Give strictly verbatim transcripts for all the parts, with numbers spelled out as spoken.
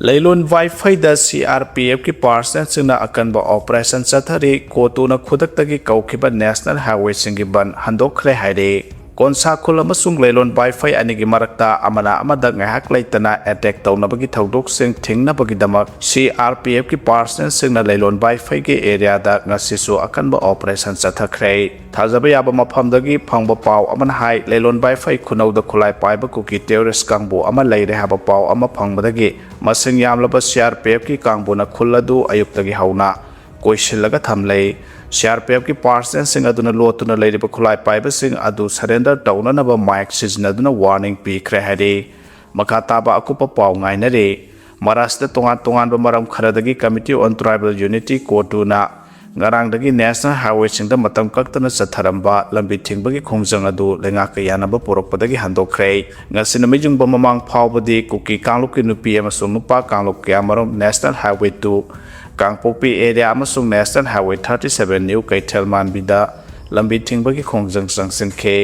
ꯂꯩꯂꯣꯟ ꯋꯥꯏꯐꯩꯗ C R P ꯑꯦꯐꯀꯤ ꯄꯥꯔꯁꯅꯦꯜꯁꯤꯡꯅ ꯑꯀꯟꯕ operation ꯆꯠꯊꯔꯤ꯫ ꯀꯣꯇꯨꯅ ꯈꯨꯗꯛꯇꯒꯤ ꯀꯧꯈꯤꯕ national ꯍꯥꯏꯋꯦꯁꯤꯡꯒꯤ ꯕꯟ ꯍꯟꯗꯣꯛꯈ꯭ꯔꯦ ꯍꯥꯏꯔꯤ꯫ ꯀꯣꯟꯁꯥꯈꯨꯜ ꯑꯃꯁꯨꯡ ꯂꯩꯂꯣꯟ ꯋꯥꯏꯐꯩ ꯑꯅꯤꯒꯤ ꯃꯔꯛꯇ ꯑꯃꯅ ꯑꯃꯗ ꯉꯥꯏꯍꯥꯛ ꯂꯩꯇꯅ ꯑꯦꯇꯦꯛ ꯇꯧꯅꯕꯒꯤ ꯊꯧꯗꯣꯛꯁꯤꯡ ꯊꯤꯡꯅꯕꯒꯤꯗꯃꯛ ꯁꯤ ꯑꯥꯔ ꯄꯤ ꯑꯦꯐꯀꯤ ꯄꯥꯔꯁꯅꯦꯜꯁꯤꯡꯅ ꯂꯩꯂꯣꯟ ꯋꯥꯏꯐꯩꯒꯤ ꯑꯦꯔꯤꯌꯥꯗ ꯉꯁꯤꯁꯨ ꯑꯀꯟꯕ ꯑꯣꯄꯔꯦꯁꯟ ꯆꯠꯊꯈ꯭ꯔꯦ꯫ ꯊꯥꯖꯕ ꯌꯥꯕ ꯃꯐꯝꯗꯒꯤ ꯐꯪꯕ ꯄꯥꯎ ꯑꯃꯅ ꯍꯥꯏ, ꯂꯩꯂꯣꯟ ꯋꯥꯏꯐꯩ ꯈꯨꯅꯧꯗ ꯈꯨꯠꯂꯥꯏ ꯄꯥꯏꯕ ꯀꯨꯀꯤ ꯇꯦꯔꯣꯔꯤꯁ ꯀꯥꯡꯕꯨ ꯑꯃ ꯂꯩꯔꯦ ꯍꯥꯏꯕ ꯄꯥꯎ ꯑꯃ ꯐꯪꯕꯗꯒꯤ ꯃꯁꯤꯡ ꯌꯥꯝꯂꯕ ꯁꯤ ꯑꯥꯔ ꯄꯤ ꯑꯦꯐꯀꯤ ꯀꯥꯡꯕꯨꯅ ꯈꯨꯜ ꯑꯗꯨ ꯑꯌꯨꯛꯇꯒꯤ ꯍꯧꯅ ꯀꯣꯏꯁꯤꯜꯂꯒ ꯊꯝꯂꯦ꯫ ꯁꯤ ꯑꯥꯔ ꯄꯤ ꯑꯦꯐꯀꯤ ꯄꯥꯔꯁꯅꯦꯜꯁꯤꯡ ꯑꯗꯨꯅ ꯂꯣꯠꯇꯨꯅ ꯂꯩꯔꯤꯕ ꯈꯨꯠꯂꯥꯏ ꯄꯥꯏꯕꯁꯤꯡ ꯑꯗꯨ ꯁꯔꯦꯟꯗꯔ ꯇꯧꯅꯅꯕ ꯃꯥꯏꯛ ꯁꯤꯖꯤꯟꯅꯗꯨꯅ ꯋꯥꯔꯅꯤꯡ ꯄꯤꯈ꯭ꯔꯦ ꯍꯥꯏꯔꯤ꯫ ꯃꯈꯥ ꯇꯥꯕ ꯑꯀꯨꯞꯄ ꯄꯥꯎ ꯉꯥꯏꯅꯔꯤ꯫ ꯃꯍꯥꯔꯥꯁꯇ꯭ꯔꯗ ꯇꯣꯉꯥꯟ ꯇꯣꯉꯥꯟꯕ ꯃꯔꯝ ꯈꯔꯗꯒꯤ Committee on Tribal Unity, ꯀꯣꯇꯨꯅ ꯉꯔꯥꯡꯗꯒꯤ ꯅꯦꯁꯅꯦꯜ ꯍꯥꯏꯋꯦꯁꯤꯡꯗ ꯃꯇꯝ ꯀꯛꯇꯅ ꯆꯠꯊꯔꯝꯕ ꯂꯝꯕꯤ ꯊꯤꯡꯕꯒꯤ ꯈꯣꯡꯖꯪ ꯑꯗꯨ ꯂꯩꯉꯥꯛꯀ ꯌꯥꯅꯕ ꯄꯨꯔꯛꯄꯗꯒꯤ ꯍꯟꯗꯣꯛꯈ꯭ꯔꯦ꯫ ꯉꯁꯤ ꯅꯨꯃꯤꯠ ꯌꯨꯡꯕ ꯃꯃꯥꯡ ꯐꯥꯎꯕꯗꯤ ꯀꯨꯀꯤ ꯀꯥꯡꯂꯨꯞꯀꯤ ꯅꯨꯄꯤ ꯑꯃꯁꯨꯡ ꯅꯨꯄꯥ ꯀꯥꯡꯂꯨꯞ ꯀꯌꯥꯃꯔꯨꯝ National Highway two ꯀꯥꯡꯄꯣꯛꯄꯤ area ꯑꯃꯁꯨꯡ National Highway thirty seven New ꯀꯩꯊꯦꯜ ꯃꯥꯟꯕꯤꯗ ꯂꯝꯕꯤ ꯊꯤꯡꯕꯒꯤ ꯈꯣꯡꯖꯪ ꯆꯪꯁꯤꯟꯈꯤ꯫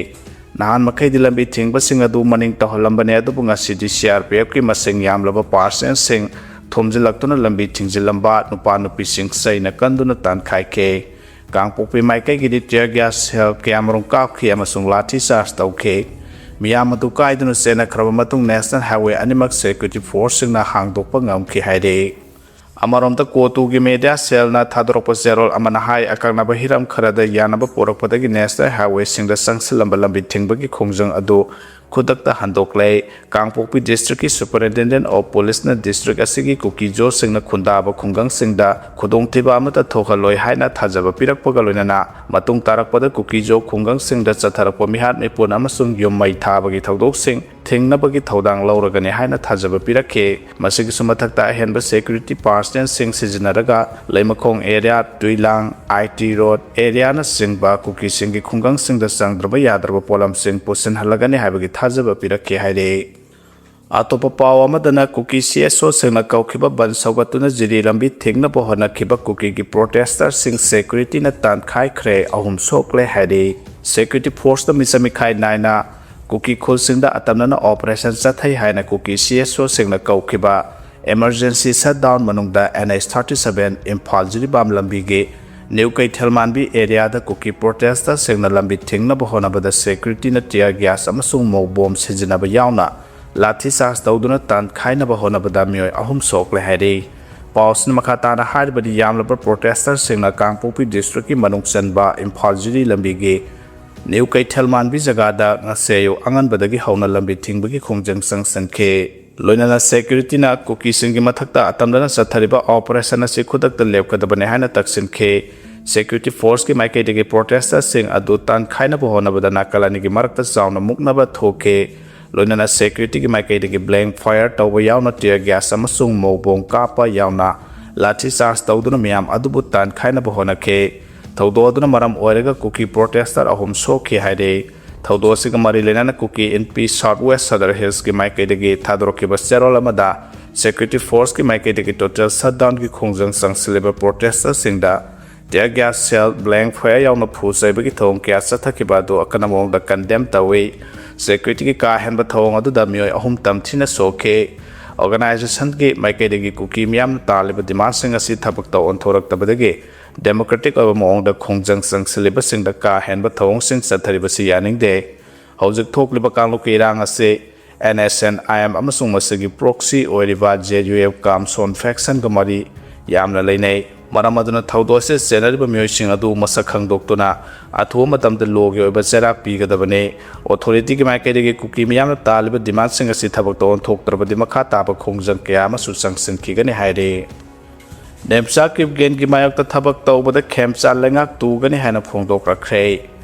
ꯅꯍꯥꯟ ꯃꯈꯩꯗꯤ ꯂꯝꯕꯤ ꯊꯤꯡꯕꯁꯤꯡ ꯑꯗꯨ ꯃꯅꯤꯡ ꯇꯧꯍꯜꯂꯝꯕꯅꯤ, ꯑꯗꯨꯕꯨ ꯉꯁꯤꯗꯤ ꯁꯤ ꯑꯥꯔ ꯄꯤ ꯑꯦꯐꯀꯤ ꯃꯁꯤꯡ ꯌꯥꯝꯂꯕ ꯄꯥꯔꯁꯅꯦꯜꯁꯤꯡ ꯊꯣꯝꯖꯤꯜꯂꯛꯇꯨꯅ ꯂꯝꯕꯤ ꯊꯤꯡꯖꯤꯜꯂꯝꯕ ꯅꯨꯄꯥ ꯅꯨꯄꯤꯁꯤꯡ ꯆꯩꯅ ꯀꯟꯗꯨꯅ ꯇꯥꯟꯈꯥꯏꯈꯤ꯫ ꯀꯥꯡꯄꯣꯛꯄꯤ ꯃꯥꯏꯀꯩꯒꯤꯗꯤ tear gas shell ꯀꯌꯥꯃꯔꯨꯝ ꯀꯥꯞꯈꯤ ꯑꯃꯁꯨꯡ ꯂꯥꯊꯤ ꯆꯥꯔꯖ ꯇꯧꯈꯤ꯫ ꯃꯤꯌꯥꯝ ꯑꯗꯨ ꯀꯥꯏꯗꯨꯅ ꯆꯦꯟꯅꯈ꯭ꯔꯕ ꯃꯇꯨꯡ National Highway ꯑꯅꯤꯃꯛ security forceꯁꯤꯡꯅ ꯍꯥꯡꯗꯣꯛꯄ ꯉꯝꯈꯤ ꯍꯥꯏꯔꯤ꯫ ꯑꯃꯔꯣꯝꯗ ꯀꯣꯇꯨꯒꯤ media cellꯅ ꯊꯥꯗꯣꯔꯛꯄ ꯆꯦꯔꯣꯜ ꯑꯃꯅ ꯍꯥꯏ, ꯑꯀꯛꯅꯕ ꯍꯤꯔꯝ ꯈꯔꯗ ꯌꯥꯅꯕ ꯄꯨꯔꯛꯄꯗꯒꯤ National Highwayꯁꯤꯡꯗ ꯆꯪꯁꯤꯜꯂꯝꯕ ꯂꯝꯕꯤ ꯊꯤꯡꯕꯒꯤ ꯈꯣꯡꯖꯪ ꯑꯗꯨ ꯈꯨꯗꯛꯇ ꯍꯟꯗꯣꯛꯂꯦ꯫ ꯀꯥꯡꯄꯣꯛꯄꯤ districtꯀꯤ Superintendent of Policeꯅ district ꯑꯁꯤꯒꯤ ꯀꯨꯀꯤ-ꯖꯣꯁꯤꯡꯅ ꯈꯨꯟꯗꯥꯕ ꯈꯨꯡꯒꯪꯁꯤꯡꯗ ꯈꯨꯗꯣꯡꯊꯤꯕ ꯑꯃꯠꯇ ꯊꯣꯛꯍꯜꯂꯣꯏ ꯍꯥꯏꯅ ꯊꯥꯖꯕ ꯄꯤꯔꯛꯄꯒ ꯂꯣꯏꯅꯅ ꯃꯇꯨꯡ ꯇꯥꯔꯛꯄꯗ ꯀꯨꯀꯤ-ꯖꯣ ꯈꯨꯡꯒꯪꯁꯤꯡꯗ ꯆꯠꯊꯔꯛꯄ ꯃꯤꯍꯥꯠ ꯃꯤꯄꯨꯟ ꯑꯃꯁꯨꯡ ꯌꯨꯝ ꯃꯩ ꯊꯥꯕꯒꯤ ꯊꯧꯗꯣꯛꯁꯤꯡ ꯊꯤꯡꯅꯕꯒꯤ ꯊꯧꯗꯥꯡ ꯂꯧꯔꯒꯅꯤ ꯍꯥꯏꯅ ꯊꯥꯖꯕ ꯄꯤꯔꯛꯈꯤ꯫ ꯃꯁꯤꯒꯤꯁꯨ ꯃꯊꯛꯇ ꯑꯍꯦꯟꯕ security personnelꯁꯤꯡ ꯁꯤꯖꯤꯟꯅꯔꯒ ꯂꯩꯃꯈꯣꯡ area, ꯇꯨꯏꯂꯥꯡ, ꯑꯥꯏ ꯇꯤ road areaꯅꯆꯤꯡꯕ ꯀꯨꯀꯤꯁꯤꯡꯒꯤ ꯈꯨꯡꯒꯪꯁꯤꯡꯗ ꯆꯪꯗ꯭ꯔꯕ ꯌꯥꯗ꯭ꯔꯕ ꯄꯣꯠꯂꯝꯁꯤꯡ ꯄꯨꯁꯤꯟꯍꯜꯂꯒꯅꯤ ꯍꯥꯏꯕꯒꯤ ꯊꯥꯖꯕ ꯄꯤꯔꯛꯈꯤ ꯍꯥꯏꯔꯤ꯫ ꯑꯇꯣꯞꯄ ꯄꯥꯎ ꯑꯃꯗꯅ ꯀꯨꯀꯤ ꯁꯤ ꯑꯦꯁ ꯑꯣꯁꯤꯡꯅ ꯀꯧꯈꯤꯕ ꯕꯟ ꯁꯧꯒꯠꯇꯨꯅ ꯖꯤꯔꯤ ꯂꯝꯕꯤ ꯊꯤꯡꯅꯕ ꯍꯣꯠꯅꯈꯤꯕ ꯀꯨꯀꯤꯒꯤ protesters securityꯅ ꯇꯥꯟꯈꯥꯏꯈ꯭ꯔꯦ, ꯑꯍꯨꯝ ꯁꯣꯛꯂꯦ ꯍꯥꯏꯔꯤ꯫ Security forceꯇ ꯃꯤꯆꯪ ꯃꯤꯈꯥꯏ ꯅꯥꯏꯅ ꯀꯨꯀꯤ ꯈꯨꯜꯁꯤꯡꯗ ꯑꯇꯝꯅꯅ operation ꯆꯠꯊꯩ ꯍꯥꯏꯅ ꯀꯨꯀꯤ ꯁꯤ ꯑꯦꯁ ꯑꯣꯁꯤꯡꯅ ꯀꯧꯈꯤꯕ Emergency shutdown ꯃꯅꯨꯡꯗ N H thirty seven Imphal Jiribam ꯂꯝꯕꯤꯒꯤ ꯅ꯭ꯌꯨ ꯀꯩꯊꯦꯜꯃꯥꯟꯕꯤ ꯑꯦꯔꯤꯌꯥꯗ ꯀꯨꯀꯤ ꯄ꯭ꯔꯣꯇꯦꯁꯇꯔꯁꯤꯡꯅ ꯂꯝꯕꯤ ꯊꯤꯡꯅꯕ ꯍꯣꯠꯅꯕꯗ ꯁꯦꯀ꯭ꯌꯨꯔꯤꯇꯤꯅ ꯇꯤꯌꯔ ꯒ꯭ꯌꯥꯁ ꯑꯃꯁꯨꯡ ꯃꯣꯛ ꯕꯣꯝ ꯁꯤꯖꯤꯟꯅꯕ ꯌꯥꯎꯅ ꯂꯥꯊꯤ ꯆꯥꯔꯖ ꯇꯧꯗꯨꯅ ꯇꯥꯟꯈꯥꯏꯅꯕ ꯍꯣꯠꯅꯕꯗ ꯃꯤꯑꯣꯏ ꯑꯍꯨꯝ ꯁꯣꯛꯂꯦ ꯍꯥꯏꯔꯤ꯫ ꯄꯥꯎꯁꯤꯅ ꯃꯈꯥ ꯇꯥꯅ ꯍꯥꯏꯔꯤꯕꯗꯤ, ꯌꯥꯝꯂꯕ ꯄ꯭ꯔꯣꯇꯦꯁꯇꯔꯁꯤꯡꯅ ꯀꯥꯡꯄꯣꯛꯄꯤ ꯗꯤꯁꯇ꯭ꯔꯤꯛꯀꯤ ꯃꯅꯨꯡ ꯆꯟꯕ ꯏꯝꯐꯥꯜ ꯖꯤꯔꯤ ꯂꯝꯕꯤꯒꯤ ꯅ꯭ꯌꯨ ꯀꯩꯊꯦꯜꯃꯥꯟꯕꯤ ꯖꯒꯥꯗ ꯉꯁꯤ ꯑꯌꯨꯛ ꯑꯉꯟꯕꯗꯒꯤ ꯍꯧꯅ ꯂꯝꯕꯤ ꯊꯤꯡꯕꯒꯤ ꯈꯣꯡꯖꯪ ꯆꯪꯁꯤꯟꯈꯤ꯫ ꯂꯣꯏꯅꯅ ꯁꯦꯀ꯭ꯌꯨꯔꯤꯇꯤꯅ ꯀꯨꯀꯤꯁꯤꯡꯒꯤ ꯃꯊꯛꯇ ꯑꯇꯝꯅꯅ ꯆꯠꯊꯔꯤꯕ ꯑꯣꯄꯔꯦꯁꯟ ꯑꯁꯤ ꯈꯨꯗꯛꯇ ꯂꯦꯞꯀꯗꯕꯅꯤ ꯍꯥꯏꯅ ꯇꯛꯁꯤꯟꯈꯤ꯫ ꯁꯦꯀ꯭ꯌꯨꯔꯤꯇꯤ ꯐꯣꯔꯁꯀꯤ ꯃꯥꯏꯀꯩꯗꯒꯤ ꯄ꯭ꯔꯣꯇꯦꯁꯇꯔꯁꯤꯡ ꯑꯗꯨ ꯇꯥꯟꯈꯥꯏꯅꯕ ꯍꯣꯠꯅꯕꯗ ꯅꯥꯀꯜ ꯑꯅꯤꯒꯤ ꯃꯔꯛꯇ ꯆꯥꯎꯅ ꯃꯨꯛꯅꯕ ꯊꯣꯛꯈꯤ꯫ ꯂꯣꯏꯅꯅ ꯁꯦꯀ꯭ꯌꯨꯔꯤꯇꯤꯒꯤ ꯃꯥꯏꯀꯩꯗꯒꯤ ꯕ꯭ꯂꯦꯡ ꯐꯥꯌꯔ ꯇꯧꯕ ꯌꯥꯎꯅ ꯇꯤꯌꯔ ꯒ꯭ꯌꯥꯁ ꯑꯃꯁꯨꯡ ꯃꯣꯛ ꯕꯣꯝ ꯀꯥꯞꯄ ꯌꯥꯎꯅ ꯂꯥꯊꯤ ꯆꯥꯔꯖ ꯇꯧꯗꯨꯅ ꯃꯤꯌꯥꯝ ꯑꯗꯨꯕꯨ ꯇꯥꯟꯈꯥꯏꯅꯕ ꯍꯣꯠꯅꯈꯤ꯫ ꯊꯧꯗꯣꯛ ꯑꯗꯨꯅ ꯃꯔꯝ ꯑꯣꯏꯔꯒ ꯀꯨꯀꯤ ꯄ꯭ꯔꯣꯇꯦꯁꯇꯔ ꯑꯍꯨꯝ ꯁꯣꯛꯈꯤ ꯍꯥꯏꯔꯤ꯫ ꯊꯧꯗꯣꯛ ꯑꯁꯤꯒ ꯃꯔꯤ ꯂꯩꯅꯅ ꯀꯨꯀꯤ ꯏꯟꯄꯤ ꯁꯥꯎꯠ ꯋꯦꯁ ꯁꯗꯔ ꯍꯤꯜꯁꯀꯤ ꯃꯥꯏꯀꯩꯗꯒꯤ ꯊꯥꯗꯣꯔꯛꯈꯤꯕ ꯆꯦꯔꯣꯜ ꯑꯃꯗ ꯁꯦꯀ꯭ꯌꯨꯔꯤꯇꯤ ꯐꯣꯔꯁꯀꯤ ꯃꯥꯏꯀꯩꯗꯒꯤ ꯇꯣꯇꯦꯜ ꯁꯠꯗꯥꯎꯟꯒꯤ ꯈꯣꯡꯖꯪ ꯆꯪꯁꯤꯜꯂꯤꯕ ꯄ꯭ꯔꯣꯇꯦꯁꯇꯔꯁꯤꯡꯗ ꯇꯤꯌꯔ ꯒ꯭ꯌꯥꯁ ꯁꯦꯜ, ꯕ꯭ꯂꯦꯡ ꯐꯥꯌꯔ ꯌꯥꯎꯅ ꯐꯨ ꯆꯩꯕꯒꯤ ꯊꯧꯑꯣꯡ ꯀꯌꯥ ꯆꯠꯊꯈꯤꯕ ꯑꯗꯨ ꯑꯀꯟꯕ ꯃꯑꯣꯡꯗ ꯀꯟꯗꯦꯝ ꯇꯧꯏ꯫ ꯁꯦꯀ꯭ꯌꯨꯔꯤꯇꯤꯒꯤ ꯀꯥ ꯍꯦꯟꯕ ꯊꯧꯑꯣꯡ ꯑꯗꯨꯗ ꯃꯤꯑꯣꯏ ꯑꯍꯨꯝ ꯇꯝꯊꯤꯅ ꯁꯣꯛꯈꯤ꯫ ꯑꯣꯔꯒꯅꯥꯏꯖꯦꯁꯟꯒꯤ ꯃꯥꯏꯀꯩꯗꯒꯤ ꯀꯨꯀꯤ ꯃꯤꯌꯥꯝꯅ ꯇꯥꯜꯂꯤꯕ ꯗꯤꯃꯥꯟꯁꯤꯡ ꯑꯁꯤ ꯊꯕꯛꯇ ꯑꯣꯟꯊꯣꯔꯛꯇꯕꯗꯒꯤ ꯗꯦꯃꯣꯀ꯭ꯔꯦꯇꯤꯛ ꯑꯣꯏꯕ ꯃꯑꯣꯡꯗ ꯈꯣꯡꯖꯪ ꯆꯪꯁꯤꯜꯂꯤꯕꯁꯤꯡꯗ ꯀꯥ ꯍꯦꯟꯕ ꯊꯧꯑꯣꯡꯁꯤꯡ ꯆꯠꯊꯔꯤꯕꯁꯤ ꯌꯥꯅꯤꯡꯗꯦ꯫ ꯍꯧꯖꯤꯛ ꯊꯣꯛꯂꯤꯕ ꯀꯥꯡꯂꯨꯞꯀꯤ ꯏꯔꯥꯡ ꯑꯁꯤ N S N I M ꯑꯃꯁꯨꯡ ꯃꯁꯤꯒꯤ ꯄ꯭ꯔꯣꯛꯁꯤ ꯑꯣꯏꯔꯤꯕ J U F ꯀꯥꯝꯁꯣꯟ ꯐꯦꯛꯁꯟꯒ ꯃꯔꯤ ꯌꯥꯝꯅ ꯂꯩꯅꯩ꯫ ꯃꯔꯝ ꯑꯗꯨꯅ ꯊꯧꯗꯣꯛ ꯑꯁꯤꯗ ꯆꯦꯟꯅꯔꯤꯕ ꯃꯤꯑꯣꯏꯁꯤꯡ ꯑꯗꯨ ꯃꯁꯛ ꯈꯪꯗꯣꯛꯇꯨꯅ ꯑꯊꯨꯕ ꯃꯇꯝꯗ ꯂꯣꯒꯤ ꯑꯣꯏꯕ ꯆꯩꯔꯥꯛ ꯄꯤꯒꯗꯕꯅꯤ꯫ ꯑꯣꯊꯣꯔꯤꯇꯤꯒꯤ ꯃꯥꯏꯀꯩꯗꯒꯤ ꯀꯨꯀꯤ ꯃꯤꯌꯥꯝꯅ ꯇꯥꯜꯂꯤꯕ ꯗꯤꯃꯥꯟꯁꯤꯡ ꯑꯁꯤ ꯊꯕꯛꯇ ꯑꯣꯟꯊꯣꯛꯇ꯭ꯔꯕꯗꯤ ꯃꯈꯥ ꯇꯥꯕ ꯈꯣꯡꯖꯪ ꯀꯌꯥ ꯑꯃꯁꯨ ꯆꯪꯁꯤꯟꯈꯤꯒꯅꯤ ꯍꯥꯏꯔꯤ꯫ ꯅꯦꯝꯆꯥ ꯀꯤꯞꯒꯦꯟꯒꯤ ꯃꯥꯌꯣꯛꯇ ꯊꯕꯛ ꯇꯧꯕꯗ ꯈꯦꯝꯆꯥ ꯂꯩꯉꯥꯛ ꯇꯨꯒꯅꯤ ꯍꯥꯏꯅ ꯐꯣꯡꯗꯣꯛꯂꯛꯈ꯭ꯔꯦ꯫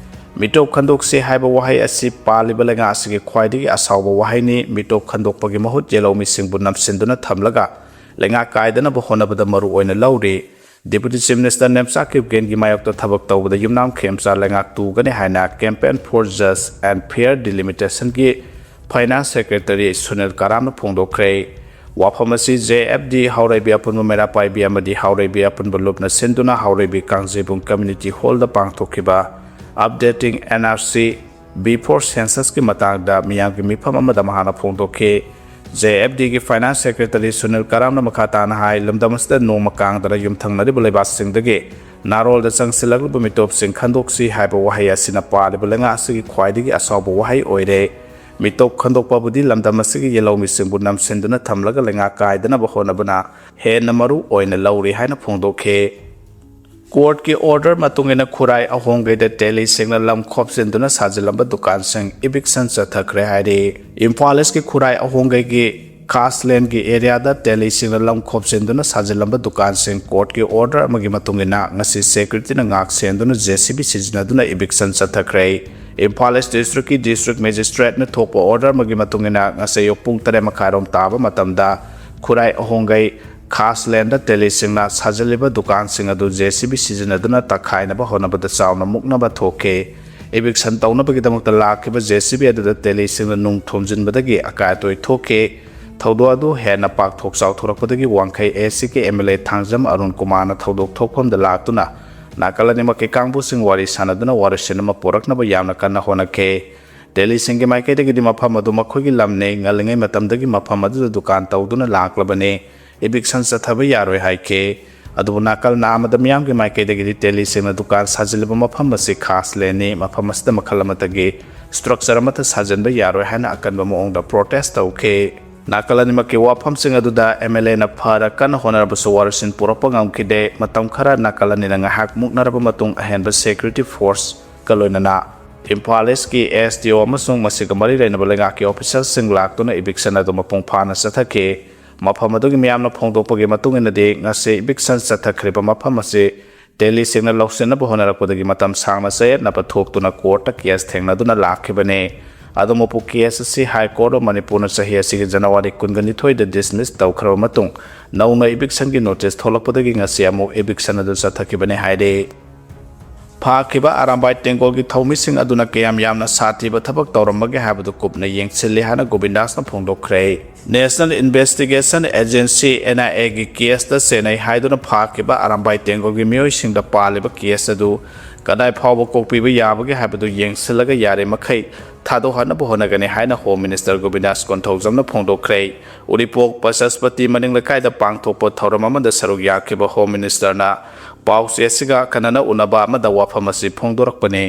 ꯃꯤꯇꯣꯞ ꯈꯟꯗꯣꯛꯁꯤ ꯍꯥꯏꯕ ꯋꯥꯍꯩ ꯑꯁꯤ ꯄꯥꯜꯂꯤꯕ ꯂꯩꯉꯥꯛ ꯑꯁꯤꯒꯤ ꯈ꯭ꯋꯥꯏꯗꯒꯤ ꯑꯁꯥꯎꯕ ꯋꯥꯍꯩꯅꯤ꯫ ꯃꯤꯇꯣꯞ ꯈꯟꯗꯣꯛꯄꯒꯤ ꯃꯍꯨꯠ ꯌꯦꯜꯍꯧꯃꯤꯁꯤꯡꯕꯨ ꯅꯝꯁꯤꯟꯗꯨꯅ ꯊꯝꯂꯒ ꯂꯩꯉꯥꯛ ꯀꯥꯏꯗꯅꯕ ꯍꯣꯠꯅꯕꯗ ꯃꯔꯨ ꯑꯣꯏꯅ ꯂꯧꯔꯤ꯫ Deputy Chief Minister ꯅꯦꯝꯆꯥ ꯀꯤꯞꯒꯦꯟꯒꯤ ꯃꯥꯌꯣꯛꯇ ꯊꯕꯛ ꯇꯧꯕꯗ ꯌꯨꯝꯅꯥꯝ ꯈꯦꯝꯆꯥ ꯂꯩꯉꯥꯛ ꯇꯨꯒꯅꯤ ꯍꯥꯏꯅ Campaign for Just and Fair Delimitationꯒꯤ Finance Secretary Sunil ꯀꯔꯥꯝꯅ ꯐꯣꯡꯗꯣꯛꯈ꯭ꯔꯦ꯫ ꯋꯥꯐꯝ ꯑꯁꯤ J F D ꯍꯥꯎꯔꯩꯕꯤ ꯑꯄꯨꯟꯕ ꯃꯩꯔꯥ ꯄꯥꯏꯕꯤ ꯑꯃꯗꯤ ꯍꯥꯎꯔꯩꯕꯤ ꯑꯄꯨꯟꯕ ꯂꯨꯞꯅ ꯁꯤꯟꯗꯨꯅ ꯍꯥꯎꯔꯩꯕꯤ ꯀꯥꯡꯖꯩꯕꯨꯡ Community Hallꯗ ꯄꯥꯡꯊꯣꯛꯈꯤꯕ Updating N R C Before Censusꯀꯤ ꯃꯇꯥꯡꯗ ꯃꯤꯌꯥꯝꯒꯤ ꯃꯤꯐꯝ ꯑꯃꯗ ꯃꯍꯥꯛꯅ ꯐꯣꯡꯗꯣꯛꯈꯤ꯫ ꯖꯦ ꯑꯦꯐ ꯗꯤꯒꯤ ꯐꯥꯏꯅꯥꯟꯁ ꯁꯦꯀ꯭ꯔꯦꯇꯔꯤ ꯁꯨꯅꯤꯜ ꯀꯔꯥꯝꯅ ꯃꯈꯥ ꯇꯥꯅ ꯍꯥꯏ, ꯂꯝꯗꯝ ꯑꯁꯤꯗ ꯅꯣꯡꯃ ꯀꯥꯡꯗꯅ ꯌꯨꯝꯊꯪꯅꯔꯤꯕ ꯂꯩꯕꯥꯛꯁꯤꯡꯗꯒꯤ ꯅꯥꯔꯣꯜꯗ ꯆꯪꯁꯤꯜꯂꯛꯂꯤꯕ ꯃꯤꯇꯣꯞꯁꯤꯡ ꯈꯟꯗꯣꯛꯁꯤ ꯍꯥꯏꯕ ꯋꯥꯍꯩ ꯑꯁꯤꯅ ꯄꯥꯜꯂꯤꯕ ꯂꯩꯉꯥꯛ ꯑꯁꯤꯒꯤ ꯈ꯭ꯋꯥꯏꯗꯒꯤ ꯑꯁꯥꯎꯕ ꯋꯥꯍꯩ ꯑꯣꯏꯔꯦ꯫ ꯃꯤꯇꯣꯞ ꯈꯟꯗꯣꯛꯄꯕꯨꯗꯤ ꯂꯝꯗꯝ ꯑꯁꯤꯒꯤ ꯌꯦꯜꯍꯧꯃꯤꯁꯤꯡꯕꯨ ꯅꯝꯁꯤꯟꯗꯨꯅ ꯊꯝꯂꯒ ꯂꯩꯉꯥꯛ ꯀꯥꯏꯗꯅꯕ ꯍꯣꯠꯅꯕꯅ ꯍꯦꯟꯅ ꯃꯔꯨ ꯑꯣꯏꯅ ꯂꯧꯔꯤ ꯍꯥꯏꯅ ꯐꯣꯡꯗꯣꯛꯈꯤ꯫ ꯀꯣꯔꯠꯀꯤ ꯑꯣꯔꯗꯔ ꯃꯇꯨꯡ ꯏꯟꯅ ꯈꯨꯔꯥꯏ ꯑꯍꯣꯡꯒꯩꯗ ꯇꯦꯂꯤꯁꯤꯡꯅ ꯂꯝ ꯈꯣꯞꯆꯤꯟꯗꯨꯅ ꯁꯥꯖꯤꯜꯂꯝꯕ ꯗꯨꯀꯥꯟꯁꯤꯡ ꯏꯚꯤꯛꯁꯟ ꯆꯠꯊꯈ꯭ꯔꯦ ꯍꯥꯏꯔꯤ꯫ ꯏꯝꯐꯥꯜ ꯏꯁꯀꯤ ꯈꯨꯔꯥꯏ ꯑꯍꯣꯡꯒꯩꯒꯤ ꯈꯥꯁꯂꯦꯟꯒꯤ ꯑꯦꯔꯤꯌꯥꯗ ꯇꯦꯂꯤꯁꯤꯡꯅ ꯂꯝ ꯈꯣꯞꯆꯤꯟꯗꯨꯅ ꯁꯥꯖꯤꯜꯂꯝꯕ ꯗꯨꯀꯥꯟꯁꯤꯡ ꯀꯣꯔꯠꯀꯤ ꯑꯣꯔꯗꯔ ꯑꯃꯒꯤ ꯃꯇꯨꯡ ꯏꯟꯅ ꯉꯁꯤ ꯁꯦꯀ꯭ꯌꯨꯔꯤꯇꯤꯅ ꯉꯥꯛ ꯁꯦꯟꯗꯨꯅ ꯖꯦ ꯁꯤ ꯕꯤ ꯁꯤꯖꯤꯟꯅꯗꯨꯅ ꯏꯚꯤꯛꯁꯟ ꯆꯠꯊꯈ꯭ꯔꯦ꯫ ꯏꯝꯐꯥꯜ ꯏꯁ ꯗꯤꯁꯇ꯭ꯔꯤꯛꯀꯤ ꯗꯤꯁꯇ꯭ꯔꯤꯛ ꯃꯦꯖꯤꯁꯇ꯭ꯔꯦꯠꯅ ꯊꯣꯛꯄ ꯑꯣꯔꯗꯔ ꯑꯃꯒꯤ ꯃꯇꯨꯡ ꯏꯟꯅ ꯉꯁꯤ ꯑꯌꯨꯛ ꯄꯨꯡ ꯇꯔꯦꯠ ꯃꯈꯥꯏꯔꯣꯝ ꯇꯥꯕ ꯃꯇꯝꯗ ꯈꯨꯔꯥꯏ ꯑꯍꯣꯡꯒꯩ ꯈꯥꯁꯂꯦꯟꯗ ꯇꯦꯂꯤꯁꯤꯡꯅ ꯁꯥꯖꯤꯜꯂꯤꯕ ꯗꯨꯀꯥꯟꯁꯤꯡ ꯑꯗꯨ ꯖꯦ ꯁꯤ ꯕꯤ ꯁꯤꯖꯤꯟꯅꯗꯨꯅ ꯇꯛꯈꯥꯏꯅꯕ ꯍꯣꯠꯅꯕꯗ ꯆꯥꯎꯅ ꯃꯨꯛꯅꯕ ꯊꯣꯛꯈꯤ꯫ ꯏꯚꯤꯛꯁꯟ ꯇꯧꯅꯕꯒꯤꯗꯃꯛꯇ ꯂꯥꯛꯈꯤꯕ ꯖꯦ ꯁꯤ ꯕꯤ ꯑꯗꯨꯗ ꯇꯦꯂꯤꯁꯤꯡꯅ ꯅꯨꯡ ꯊꯣꯝꯖꯤꯟꯕꯗꯒꯤ ꯑꯀꯥꯏ ꯑꯇꯣꯏ ꯊꯣꯛꯈꯤ꯫ ꯊꯧꯗꯣꯛ ꯑꯗꯨ ꯍꯦꯟꯅ ꯄꯥꯛꯊꯣꯛ ꯆꯥꯎꯊꯣꯔꯛꯄꯗꯒꯤ ꯋꯥꯡꯈꯩ ꯑꯦ ꯁꯤ ꯀꯦ M L A Thangjam Arun ꯀꯨꯃꯥꯔꯅ ꯊꯧꯗꯣꯛ ꯊꯣꯛꯐꯝꯗ ꯂꯥꯛꯇꯨꯅ ꯅꯥꯀꯜ ꯑꯅꯤꯃꯛꯀꯤ ꯀꯥꯡꯕꯨꯁꯤꯡ ꯋꯥꯔꯤ ꯁꯥꯟꯅꯗꯨꯅ ꯋꯥꯔꯣꯏꯁꯤꯟ ꯑꯃ ꯄꯨꯔꯛꯅꯕ ꯌꯥꯝꯅ ꯀꯟꯅ ꯍꯣꯠꯅꯈꯤ꯫ ꯇꯦꯂꯤꯁꯤꯡꯒꯤ ꯃꯥꯏꯀꯩꯗꯒꯤꯗꯤ ꯃꯐꯝ ꯑꯗꯨ ꯃꯈꯣꯏꯒꯤ ꯂꯝꯅꯤ, ꯉꯜꯂꯤꯉꯩ ꯃꯇꯝꯗꯒꯤ ꯃꯐꯝ ꯑꯗꯨꯗ ꯗꯨꯀꯥꯟ ꯇꯧꯗꯨꯅ ꯂꯥꯛꯂꯕꯅꯤ, ꯏꯚꯤꯛꯁꯟ ꯆꯠꯊꯕ ꯌꯥꯔꯣꯏ ꯍꯥꯏꯈꯤ꯫ ꯑꯗꯨꯕꯨ ꯅꯥꯀꯜ ꯑꯃꯗ ꯃꯤꯌꯥꯝꯒꯤ ꯃꯥꯏꯀꯩꯗꯒꯤꯗꯤ ꯇꯦꯂꯤꯁꯤꯡꯅ ꯗꯨꯀꯥꯟ ꯁꯥꯖꯤꯜꯂꯤꯕ ꯃꯐꯝ ꯑꯁꯤ ꯈꯥꯁ ꯂꯦꯟꯅꯤ, ꯃꯐꯝ ꯑꯁꯤꯗ ꯃꯈꯜ ꯑꯃꯠꯇꯒꯤ ꯁ꯭ꯇ꯭ꯔꯛꯆꯔ ꯑꯃꯠꯇ ꯁꯥꯖꯤꯟꯕ ꯌꯥꯔꯣꯏ ꯍꯥꯏꯅ ꯑꯀꯟꯕ ꯃꯑꯣꯡꯗ ꯄ꯭ꯔꯣꯇꯦꯁ ꯇꯧꯈꯤ꯫ ꯅꯥꯀꯜ ꯑꯅꯤꯃꯛꯀꯤ ꯋꯥꯐꯝꯁꯤꯡ ꯑꯗꯨꯗ ꯑꯦꯝ ꯑꯦꯜ ꯑꯦꯅ ꯐꯅ ꯀꯟꯅ ꯍꯣꯠꯅꯔꯕꯁꯨ ꯋꯥꯔꯣꯏꯁꯤꯟ ꯄꯨꯔꯛꯄ ꯉꯝꯈꯤꯗꯦ꯫ ꯃꯇꯝ ꯈꯔ ꯅꯥꯀꯜ ꯑꯅꯤꯅ ꯉꯥꯏꯍꯥꯛ ꯃꯨꯛꯅꯔꯕ ꯃꯇꯨꯡ ꯑꯍꯦꯟꯕ ꯁꯦꯀ꯭ꯌꯨꯔꯤꯇꯤ ꯐꯣꯔꯁꯀ ꯂꯣꯏꯅꯅ ꯏꯝꯐꯥꯜ ꯏꯁꯀꯤ ꯑꯦꯁ ꯗꯤ ꯑꯣ ꯑꯃꯁꯨꯡ ꯃꯁꯤꯒ ꯃꯔꯤ ꯂꯩꯅꯕ ꯂꯩꯉꯥꯛꯀꯤ ꯑꯣꯐꯤꯁꯤꯌꯦꯜꯁꯤꯡ ꯂꯥꯛꯇꯨꯅ ꯏꯚꯤꯛꯁꯟ ꯑꯗꯨ ꯃꯄꯨꯡ ꯐꯥꯅ ꯆꯠꯊꯈꯤ꯫ ꯃꯐꯝ ꯑꯗꯨꯒꯤ ꯃꯤꯌꯥꯝꯅ ꯐꯣꯡꯗꯣꯛꯄꯒꯤ ꯃꯇꯨꯡ ꯏꯟꯅꯗꯤ ꯉꯁꯤ ꯏꯚꯤꯛꯁꯟ ꯆꯠꯊꯈ꯭ꯔꯤꯕ ꯃꯐꯝ ꯑꯁꯤ ꯇꯦꯂꯤꯁꯤꯡꯅ ꯂꯧꯁꯤꯟꯅꯕ ꯍꯣꯠꯅꯔꯛꯄꯗꯒꯤ ꯃꯇꯝ ꯁꯥꯡꯅ ꯆꯌꯦꯠꯅꯕ ꯊꯣꯛꯇꯨꯅ ꯀꯣꯔꯠꯇ ꯀꯦꯁ ꯊꯦꯡꯅꯗꯨꯅ ꯂꯥꯛꯈꯤꯕꯅꯤ꯫ ꯑꯗꯨꯃꯛꯄꯨ ꯀꯦꯁ ꯑꯁꯤ ꯍꯥꯏ ꯀꯣꯔꯠ ꯑꯣꯐ ꯃꯅꯤꯄꯨꯔꯅ ꯆꯍꯤ ꯑꯁꯤꯒꯤ ꯖꯅꯋꯥꯔꯤ ꯀꯨꯟꯒ ꯅꯤꯊꯣꯏꯗ ꯗꯤꯁꯃꯤꯁ ꯇꯧꯈ꯭ꯔꯕ ꯃꯇꯨꯡ ꯅꯧꯅ ꯏꯚꯤꯛꯁꯟꯒꯤ ꯅꯣꯇꯤꯁ ꯊꯣꯛꯂꯛꯄꯗꯒꯤ ꯉꯁꯤ ꯑꯃꯨꯛ ꯏꯚꯤꯛꯁꯟ ꯑꯗꯨ ꯆꯠꯊꯈꯤꯕꯅꯤ ꯍꯥꯏꯔꯤ꯫ ꯐꯥꯈꯤꯕ ꯑꯔꯥꯝꯕꯥꯏ ꯇꯦꯡꯒꯣꯜꯒꯤ ꯊꯧꯃꯤꯁꯤꯡ ꯑꯗꯨꯅ ꯀꯌꯥꯝ ꯌꯥꯝꯅ ꯁꯥꯊꯤꯕ ꯊꯕꯛ ꯇꯧꯔꯝꯕꯒꯦ ꯍꯥꯏꯕꯗꯨ ꯀꯨꯞꯅ ꯌꯦꯡꯁꯤꯜꯂꯤ ꯍꯥꯏꯅ ꯒꯣꯕꯤꯟꯗꯥꯁꯅ ꯐꯣꯡꯗꯣꯛꯈ꯭ꯔꯦ꯫ ꯅꯦꯁꯅꯦꯜ ꯏꯟꯚꯦꯁꯇꯤꯒꯦꯁꯟ ꯑꯦꯖꯦꯟꯁꯤ, ꯑꯦꯟ ꯑꯥꯏ ꯑꯦꯒꯤ ꯀꯦꯁꯇ ꯆꯦꯟꯅꯩ ꯍꯥꯏꯗꯨꯅ ꯐꯥꯈꯤꯕ ꯑꯔꯥꯝꯕꯥꯏ ꯇꯦꯡꯒꯣꯜꯒꯤ ꯃꯤꯑꯣꯏꯁꯤꯡꯗ ꯄꯥꯜꯂꯤꯕ ꯀꯦꯁ ꯑꯗꯨ ꯀꯗꯥꯏ ꯐꯥꯎꯕ ꯀꯣꯛꯄꯤꯕ ꯌꯥꯕꯒꯦ ꯍꯥꯏꯕꯗꯨ ꯌꯦꯡꯁꯤꯜꯂꯒ ꯌꯥꯔꯤꯃꯈꯩ ꯊꯥꯗꯣꯛꯍꯟꯅꯕ ꯍꯣꯠꯅꯒꯅꯤ ꯍꯥꯏꯅ Home Minister ꯒꯣꯕꯤꯟꯗꯥꯁ ꯀꯣꯟꯊꯧꯖꯝꯅ ꯐꯣꯡꯗꯣꯛꯈ꯭ꯔꯦ꯫ ꯎꯔꯤꯄꯣꯛ ꯕꯁꯁꯄꯇꯤ ꯃꯅꯤꯡ ꯂꯩꯀꯥꯏꯗ ꯄꯥꯡꯊꯣꯛꯄ ꯊꯧꯔꯝ ꯑꯃꯗ ꯁꯔꯨꯛ ꯌꯥꯈꯤꯕ Home Minister ꯅ ꯄꯥꯎꯆꯦ ꯑꯁꯤꯒ ꯑꯈꯟꯅꯅ ꯎꯅꯕ ꯑꯃꯗ ꯋꯥꯐꯝ ꯑꯁꯤ ꯐꯣꯡꯗꯣꯔꯛꯄꯅꯤ꯫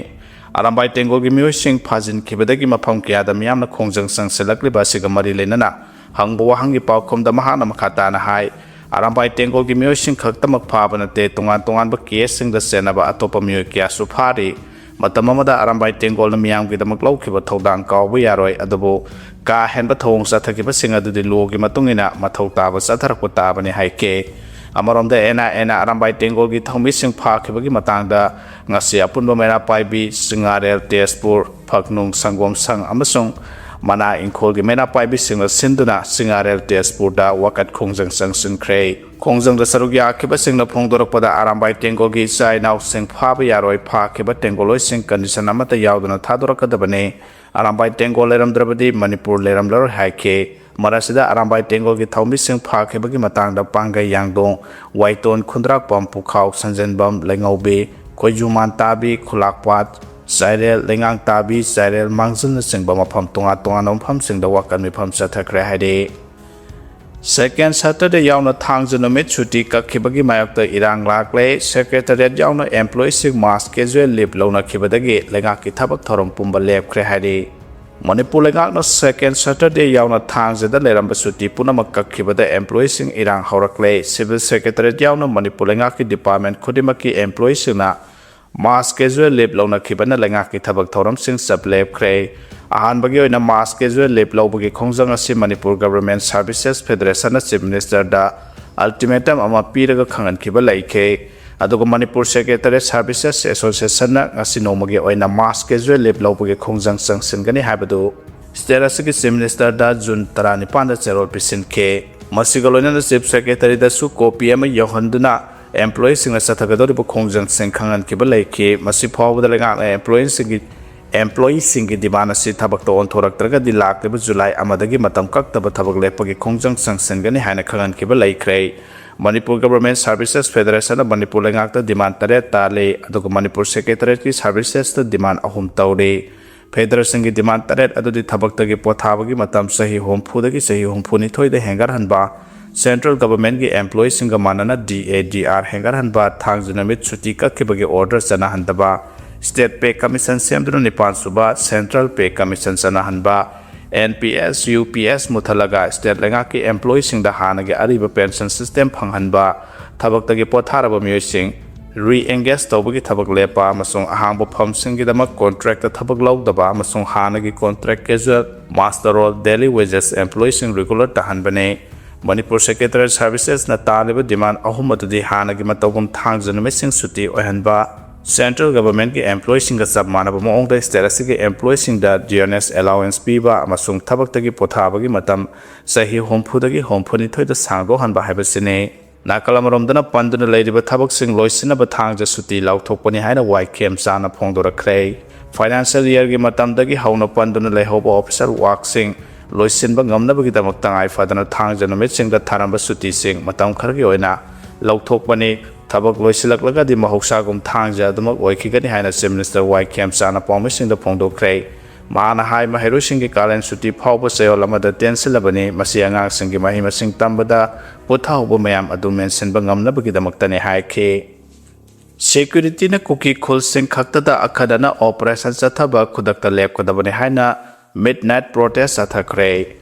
ꯑꯔꯥꯝꯕꯥꯏ ꯇꯦꯡꯒꯣꯜꯒꯤ ꯃꯤꯑꯣꯏꯁꯤꯡ ꯐꯥꯖꯤꯟꯈꯤꯕꯗꯒꯤ ꯃꯐꯝ ꯀꯌꯥꯗ ꯃꯤꯌꯥꯝꯅ ꯈꯣꯡꯖꯪ ꯆꯪꯁꯤꯜꯂꯛꯂꯤꯕ ꯑꯁꯤꯒ ꯃꯔꯤ ꯂꯩꯅꯅ ꯍꯪꯕ ꯋꯥꯍꯪꯒꯤ ꯄꯥꯎꯈꯨꯝꯗ ꯃꯍꯥꯛꯅ ꯃꯈꯥ ꯇꯥꯅ ꯍꯥꯏ, ꯑꯔꯥꯝꯕꯥꯏ ꯇꯦꯡꯒꯣꯜꯒꯤ ꯃꯤꯑꯣꯏꯁꯤꯡ ꯈꯛꯇꯃꯛ ꯐꯥꯕ ꯅꯠꯇꯦ, ꯇꯣꯉꯥꯟ ꯇꯣꯉꯥꯟꯕ ꯀꯦꯁꯁꯤꯡꯗ ꯆꯦꯟꯅꯕ ꯑꯇꯣꯞꯄ ꯃꯤꯑꯣꯏ ꯀꯌꯥꯁꯨ ꯐꯥꯔꯤ꯫ ꯃꯇꯝ ꯑꯃꯗ ꯑꯔꯥꯝꯕꯥꯏ ꯇꯦꯡꯒꯣꯜꯅ ꯃꯤꯌꯥꯝꯒꯤꯗꯃꯛ ꯂꯧꯈꯤꯕ ꯊꯧꯗꯥꯡ ꯀꯥꯎꯕ ꯌꯥꯔꯣꯏ, ꯑꯗꯨꯕꯨ ꯀꯥ ꯍꯦꯟꯕ ꯊꯧꯑꯣꯡ ꯆꯠꯊꯈꯤꯕꯁꯤꯡ ꯑꯗꯨꯗꯤ ꯂꯣꯒꯤ ꯃꯇꯨꯡ ꯏꯟꯅ ꯃꯊꯧ ꯇꯥꯕ ꯆꯠꯊꯔꯛꯄ ꯇꯥꯕꯅꯤ ꯍꯥꯏꯈꯤ꯫ ꯑꯃꯔꯣꯝꯗ ꯑꯦꯟ ꯑꯥꯏ ꯑꯦꯅ ꯑꯔꯥꯝꯕꯥꯏ ꯇꯦꯡꯒꯣꯜꯒꯤ ꯊꯧꯃꯤꯁꯤꯡ ꯐꯥꯈꯤꯕꯒꯤ ꯃꯇꯥꯡꯗ ꯉꯁꯤ ꯑꯄꯨꯟꯕ ꯃꯩꯔꯥ ꯄꯥꯏꯕꯤ, ꯆꯤꯡꯉꯥꯔꯦꯜ, ꯇꯦꯖꯄꯨꯔ, ꯐꯛꯅꯨꯡ ꯁꯪꯒꯣꯝ ꯁꯪ ꯑꯃꯁꯨꯡ ꯃꯅꯥ ꯏꯪꯈꯣꯜꯒꯤ ꯃꯩꯔꯥ ꯄꯥꯏꯕꯤꯁꯤꯡꯅ ꯁꯤꯟꯗꯨꯅ ꯆꯤꯡꯉꯥꯔꯦꯜ, ꯇꯦꯖꯄꯨꯔꯗ ꯋꯥꯀꯠ ꯈꯣꯡꯖꯪ ꯆꯪꯁꯤꯟꯈ꯭ꯔꯦ꯫ ꯈꯣꯡꯖꯪꯗ ꯁꯔꯨꯛ ꯌꯥꯈꯤꯕꯁꯤꯡꯅ ꯐꯣꯡꯗꯣꯔꯛꯄꯗ ꯑꯔꯥꯝꯕꯥꯏ ꯇꯦꯡꯒꯣꯜꯒꯤ ꯏꯆꯥ ꯏꯅꯥꯎꯁꯤꯡ ꯐꯥꯕ ꯌꯥꯔꯣꯏ, ꯐꯥꯈꯤꯕ ꯇꯦꯡꯒꯣꯜꯂꯣꯏꯁꯤꯡ ꯀꯟꯗꯤꯁꯟ ꯑꯃꯠꯇ ꯌꯥꯎꯗꯅ ꯊꯥꯗꯣꯔꯛꯀꯗꯕꯅꯤ꯫ ꯑꯔꯥꯝꯕꯥꯏ ꯇꯦꯡꯒꯣꯜ ꯂꯩꯔꯝꯗ꯭ꯔꯕꯗꯤ ꯃꯅꯤꯄꯨꯔ ꯂꯩꯔꯝꯂꯔꯣꯏ ꯍꯥꯏꯈꯤ꯫ ꯃꯔꯛꯁꯤꯗ ꯑꯔꯥꯝꯕꯥꯏ ꯇꯦꯡꯒꯣꯜꯒꯤ ꯊꯧꯃꯤꯁꯤꯡ ꯐꯥꯈꯤꯕꯒꯤ ꯃꯇꯥꯡꯗ ꯄꯥꯡꯒꯩ ꯌꯥꯡꯗꯣꯡ, ꯋꯥꯏꯇꯣꯟ, ꯈꯨꯟꯗ꯭ꯔꯥꯛꯄꯝ, ꯄꯨꯈꯥꯎ, ꯁꯟꯖꯦꯟꯕꯝ, ꯂꯩꯉꯧꯕꯤ, ꯈꯣꯏꯖꯨꯃꯥꯟ ꯇꯥꯕꯤ, ꯈꯨꯂꯥꯛꯄꯥꯠ, ꯆꯥꯏꯔꯦꯜ, ꯂꯩꯉꯥꯡ ꯇꯥꯕꯤ, ꯆꯥꯏꯔꯦꯜ, ꯃꯥꯡꯖꯤꯜꯅꯆꯤꯡꯕ ꯃꯐꯝ ꯇꯣꯉꯥꯟ ꯇꯣꯉꯥꯟꯕ ꯃꯐꯝꯁꯤꯡꯗ ꯋꯥꯀꯠ ꯃꯤꯐꯝ ꯆꯠꯊꯈ꯭ꯔꯦ ꯍꯥꯏꯔꯤ꯫ Second Saturday ꯌꯥꯎꯅ ꯊꯥꯡꯖ ꯅꯨꯃꯤꯠ ꯁꯨꯇꯤ ꯀꯛꯈꯤꯕꯒꯤ ꯃꯥꯌꯣꯛꯇ ꯏꯔꯥꯡ ꯂꯥꯛꯂꯦ꯫ Secretariat ꯌꯥꯎꯅ employeeꯁꯤꯡ mass casual leave ꯂꯧꯅꯈꯤꯕꯗꯒꯤ ꯂꯩꯉꯥꯛꯀꯤ ꯊꯕꯛ ꯊꯧꯔꯝ ꯄꯨꯝꯕ ꯂꯦꯞꯈ꯭ꯔꯦ ꯍꯥꯏꯔꯤ꯫ ꯃꯅꯤꯄꯨꯔ ꯂꯩꯉꯥꯛꯅ Second Saturday ꯌꯥꯎꯅ ꯊꯥꯡꯖꯗ ꯂꯩꯔꯝꯕ ꯁꯨꯇꯤ ꯄꯨꯝꯅꯃꯛ ꯀꯛꯈꯤꯕꯗ employeeꯁꯤꯡ ꯏꯔꯥꯡ ꯍꯧꯔꯛꯂꯦ꯫ Civil Secretariat ꯌꯥꯎꯅ ꯃꯅꯤꯄꯨꯔ ꯂꯩꯉꯥꯛꯀꯤ department ꯈꯨꯗꯤꯡꯃꯛꯀꯤ employeeꯁꯤꯡꯅ mass casual leave ꯂꯧꯅꯈꯤꯕꯅ ꯂꯩꯉꯥꯛꯀꯤ ꯊꯕꯛ ꯊꯧꯔꯝꯁꯤꯡ ꯆꯞ ꯂꯦꯞꯈ꯭ꯔꯦ꯫ ꯑꯍꯥꯟꯕꯒꯤ ꯑꯣꯏꯅ mass casual leave ꯂꯧꯕꯒꯤ ꯈꯣꯡꯖꯪ ꯑꯁꯤ Manipur Government Services Federationꯅ Chief Ministerꯗ ultimatum ꯑꯃ ꯄꯤꯔꯒ ꯈꯪꯍꯟꯈꯤꯕ ꯂꯩꯈꯤ꯫ ꯑꯗꯨꯒ ꯃꯅꯤꯄꯨꯔ Secretariat Services Associationꯅ ꯉꯁꯤ ꯅꯣꯡꯃꯒꯤ ꯑꯣꯏꯅ mass casual leave ꯂꯧꯕꯒꯤ ꯈꯣꯡꯖꯪ ꯆꯪꯁꯤꯟꯒꯅꯤ ꯍꯥꯏꯕꯗꯨ state ꯑꯁꯤꯒꯤ Chief Ministerꯗ June ꯇꯔꯥꯅꯤꯄꯥꯟꯗ ꯆꯦꯔꯣꯜ ꯄꯤꯁꯤꯟꯈꯤ꯫ ꯃꯁꯤꯒ ꯂꯣꯏꯅꯅ Chief Secretaryꯗꯁꯨ copy ꯑꯃ ꯌꯧꯍꯟꯗꯨꯅ employeeꯁꯤꯡꯅ ꯆꯠꯊꯒꯗꯧꯔꯤꯕ ꯈꯣꯡꯖꯪꯁꯤꯡ ꯈꯪꯍꯟꯈꯤꯕ ꯂꯩꯈꯤ꯫ ꯃꯁꯤ ꯐꯥꯎꯕꯗ ꯂꯩꯉꯥꯛꯅ employeeꯁꯤꯡꯒꯤ employeeꯁꯤꯡꯒꯤ demand ꯑꯁꯤ ꯊꯕꯛꯇ ꯑꯣꯟꯊꯣꯔꯛꯇ꯭ꯔꯒꯗꯤ ꯂꯥꯛꯂꯤꯕ July ꯑꯃꯗꯒꯤ ꯃꯇꯝ ꯀꯛꯇꯕ ꯊꯕꯛ ꯂꯦꯞꯄꯒꯤ ꯈꯣꯡꯖꯪ ꯆꯪꯁꯤꯟꯒꯅꯤ ꯍꯥꯏꯅ ꯈꯪꯍꯟꯈꯤꯕ ꯂꯩꯈ꯭ꯔꯦ꯫ ꯃꯅꯤꯄꯨꯔ ꯒꯚꯔꯟꯃꯦꯟꯠ ꯁꯥꯔꯚꯤꯁꯦꯁ ꯐꯦꯗꯔꯦꯁꯟꯅ ꯃꯅꯤꯄꯨꯔ ꯂꯩꯉꯥꯛꯇ ꯗꯤꯃꯥꯟ ꯇꯔꯦꯠ ꯇꯥꯜꯂꯤ, ꯑꯗꯨꯒ ꯃꯅꯤꯄꯨꯔ ꯁꯦꯀ꯭ꯔꯦꯇꯔꯤꯌꯦꯠꯀꯤ ꯁꯥꯔꯚꯤꯁꯦꯁꯇ ꯗꯤꯃꯥꯟ ꯑꯍꯨꯝ ꯇꯧꯔꯤ꯫ ꯐꯦꯗꯔꯦꯁꯟꯒꯤ ꯗꯤꯃꯥꯟ ꯇꯔꯦꯠ ꯑꯗꯨꯗꯤ ꯊꯕꯛꯇꯒꯤ ꯄꯣꯊꯥꯕꯒꯤ ꯃꯇꯝ ꯆꯍꯤ ꯍꯨꯝꯐꯨꯗꯒꯤ ꯆꯍꯤ ꯍꯨꯝꯐꯨꯅꯤꯊꯣꯏꯗ ꯍꯦꯟꯒꯠꯍꯟꯕ, ꯁꯦꯟꯇ꯭ꯔꯦꯜ ꯒꯚꯔꯟꯃꯦꯟꯠꯀꯤ ꯑꯦꯝꯄ꯭ꯂꯣꯌꯤꯁꯤꯡꯒ ꯃꯥꯟꯅꯅ ꯗꯤ ꯑꯦ ꯗꯤ ꯑꯥꯔ ꯍꯦꯟꯒꯠꯍꯟꯕ, ꯊꯥꯡꯖ ꯅꯨꯃꯤꯠ ꯁꯨꯇꯤ ꯀꯛꯈꯤꯕꯒꯤ ꯑꯣꯔꯗꯔ ꯆꯠꯅꯍꯟꯗꯕ, ꯁ꯭ꯇꯦꯠ ꯄꯦ ꯀꯃꯤꯁꯟ ꯁꯦꯝꯗꯨꯅ ꯅꯤꯄꯥꯟ ꯁꯨꯕ ꯁꯦꯟꯇ꯭ꯔꯦꯜ ꯄꯦ ꯀꯃꯤꯁꯟ ꯆꯠꯅꯍꯟꯕ, N P S, U P S ꯃꯨꯠꯊꯠꯂꯒ ꯁ꯭ꯇꯦꯠ ꯂꯩꯉꯥꯛꯀꯤ ꯑꯦꯝꯄ꯭ꯂꯣꯌꯤꯁꯤꯡꯗ ꯍꯥꯟꯅꯒꯤ ꯑꯔꯤꯕ ꯄꯦꯟꯁꯟ ꯁꯤꯁꯇꯦꯝ ꯐꯪꯍꯟꯕ, ꯊꯕꯛꯇꯒꯤ ꯄꯣꯊꯥꯔꯕ ꯃꯤꯑꯣꯏꯁꯤꯡ ꯔꯤ ꯑꯦꯡꯒꯦꯖ ꯇꯧꯕꯒꯤ ꯊꯕꯛ ꯂꯦꯞꯄ ꯑꯃꯁꯨꯡ ꯑꯍꯥꯡꯕ ꯐꯝꯁꯤꯡꯒꯤꯗꯃꯛ ꯀꯣꯟꯇ꯭ꯔꯦꯛꯇ ꯊꯕꯛ ꯂꯧꯗꯕ ꯑꯃꯁꯨꯡ ꯍꯥꯟꯅꯒꯤ contract casual, master roll, daily wages ꯑꯦꯝꯄ꯭ꯂꯣꯌꯤꯁꯤꯡ ꯔꯤꯒꯨꯂꯔ ꯇꯥꯍꯟꯕꯅꯤ꯫ ꯃꯅꯤꯄꯨꯔ ꯁꯦꯀ꯭ꯔꯦꯇꯔꯤꯌꯦꯠ ꯁꯥꯔꯚꯤꯁꯦꯁꯅ ꯇꯥꯜꯂꯤꯕ ꯗꯤꯃꯥꯟ ꯑꯍꯨꯝ ꯑꯗꯨꯗꯤ ꯍꯥꯟꯅꯒꯤ ꯃꯇꯧꯒꯨꯝ ꯊꯥꯡꯖ ꯅꯨꯃꯤꯠꯁꯤꯡ ꯁꯨꯇꯤ ꯑꯣꯏꯍꯟꯕ, ꯁꯦꯟꯇ꯭ꯔꯦꯜ ꯒꯚꯔꯟꯃꯦꯟꯠꯀꯤ ꯑꯦꯝꯄ꯭ꯂꯣꯌꯤꯁꯤꯡꯒ ꯆꯞ ꯃꯥꯟꯅꯕ ꯃꯑꯣꯡꯗ ꯁ꯭ꯇꯦꯠ ꯑꯁꯤꯒꯤ ꯑꯦꯝꯄ꯭ꯂꯣꯌꯤꯁꯤꯡꯗ ꯗꯤꯌꯔꯅꯦꯁ ꯑꯦꯂꯥꯎꯋꯦꯟꯁ ꯄꯤꯕ ꯑꯃꯁꯨꯡ ꯊꯕꯛꯇꯒꯤ ꯄꯣꯊꯥꯕꯒꯤ ꯃꯇꯝ ꯆꯍꯤ ꯍꯨꯝꯐꯨꯗꯒꯤ ꯍꯨꯝꯐꯨꯅꯤꯊꯣꯏꯗ ꯁꯥꯡꯗꯣꯛꯍꯟꯕ ꯍꯥꯏꯕꯁꯤꯅꯤ꯫ ꯅꯥꯀꯜ ꯑꯃꯔꯣꯝꯗꯅ ꯄꯟꯗꯨꯅ ꯂꯩꯔꯤꯕ ꯊꯕꯛꯁꯤꯡ ꯂꯣꯏꯁꯤꯟꯅꯕ ꯊꯥꯡꯖ ꯁꯨꯇꯤ ꯂꯥꯎꯊꯣꯛꯄꯅꯤ ꯍꯥꯏꯅ ꯋꯥꯏ ꯈꯦꯝꯆꯥꯅ ꯐꯣꯡꯗꯣꯔꯛꯈ꯭ꯔꯦ꯫ ꯐꯥꯏꯅꯥꯟꯁꯤꯌꯦꯜ ꯏꯌꯔꯒꯤ ꯃꯇꯝꯗꯒꯤ ꯍꯧꯅ ꯄꯟꯗꯨꯅ ꯂꯩꯍꯧꯕ ꯑꯣꯐꯤꯁꯤꯌꯦꯜ ꯋꯥꯔꯛꯁꯤꯡ ꯂꯣꯏꯁꯤꯟꯕ ꯉꯝꯅꯕꯒꯤꯗꯃꯛ ꯇꯉꯥꯏ ꯐꯗꯅ ꯊꯥꯡꯖ ꯅꯨꯃꯤꯠꯁꯤꯡꯗ ꯊꯥꯔꯝꯕ ꯁꯨꯇꯤꯁꯤꯡ ꯃꯇꯝ ꯈꯔꯒꯤ ꯑꯣꯏꯅ ꯂꯧꯊꯣꯛꯄꯅꯤ꯫ ꯊꯕꯛ ꯂꯣꯏꯁꯤꯜꯂꯛꯂꯒꯗꯤ ꯃꯍꯧꯁꯥꯒꯨꯝ ꯊꯥꯡꯖ ꯑꯗꯨꯃꯛ ꯑꯣꯏꯈꯤꯒꯅꯤ ꯍꯥꯏꯅ ꯆꯤꯐ ꯃꯤꯅꯤꯁꯇꯔ ꯋꯥꯏ ꯈꯦꯝꯆꯥꯅ ꯄꯥꯎꯃꯤꯁꯤꯡꯗ ꯐꯣꯡꯗꯣꯛꯈ꯭ꯔꯦ꯫ ꯃꯍꯥꯛꯅ ꯍꯥꯏ, ꯃꯍꯩꯔꯣꯏꯁꯤꯡꯒꯤ ꯀꯥꯂꯦꯟ ꯁꯨꯇꯤ ꯐꯥꯎꯕ ꯆꯌꯣꯜ ꯑꯃꯗ ꯇꯦꯟꯁꯤꯜꯂꯕꯅꯤ꯫ ꯃꯁꯤ ꯑꯉꯥꯡꯁꯤꯡꯒꯤ ꯃꯍꯩ ꯃꯁꯤꯡ ꯇꯝꯕꯗ ꯄꯣꯊꯥꯍꯧꯕ ꯃꯌꯥꯝ ꯑꯗꯨ ꯃꯦꯟꯁꯤꯟꯕ ꯉꯝꯅꯕꯒꯤꯗꯃꯛꯇꯅꯤ ꯍꯥꯏꯈꯤ꯫ ꯁꯦꯀ꯭ꯌꯨꯔꯤꯇꯤꯅ ꯀꯨꯀꯤ ꯈꯨꯜꯁꯤꯡ ꯈꯛꯇꯗ ꯑꯈꯟꯅꯅ ꯑꯣꯄꯔꯦꯁꯟ ꯆꯠꯊꯕ ꯈꯨꯗꯛꯇ ꯂꯦꯞꯀꯗꯕꯅꯤ ꯍꯥꯏꯅ ꯃꯤꯗ ꯅꯥꯏꯠ ꯄ꯭ꯔꯣꯇꯦꯁ ꯆꯠꯊꯈ꯭ꯔꯦ꯫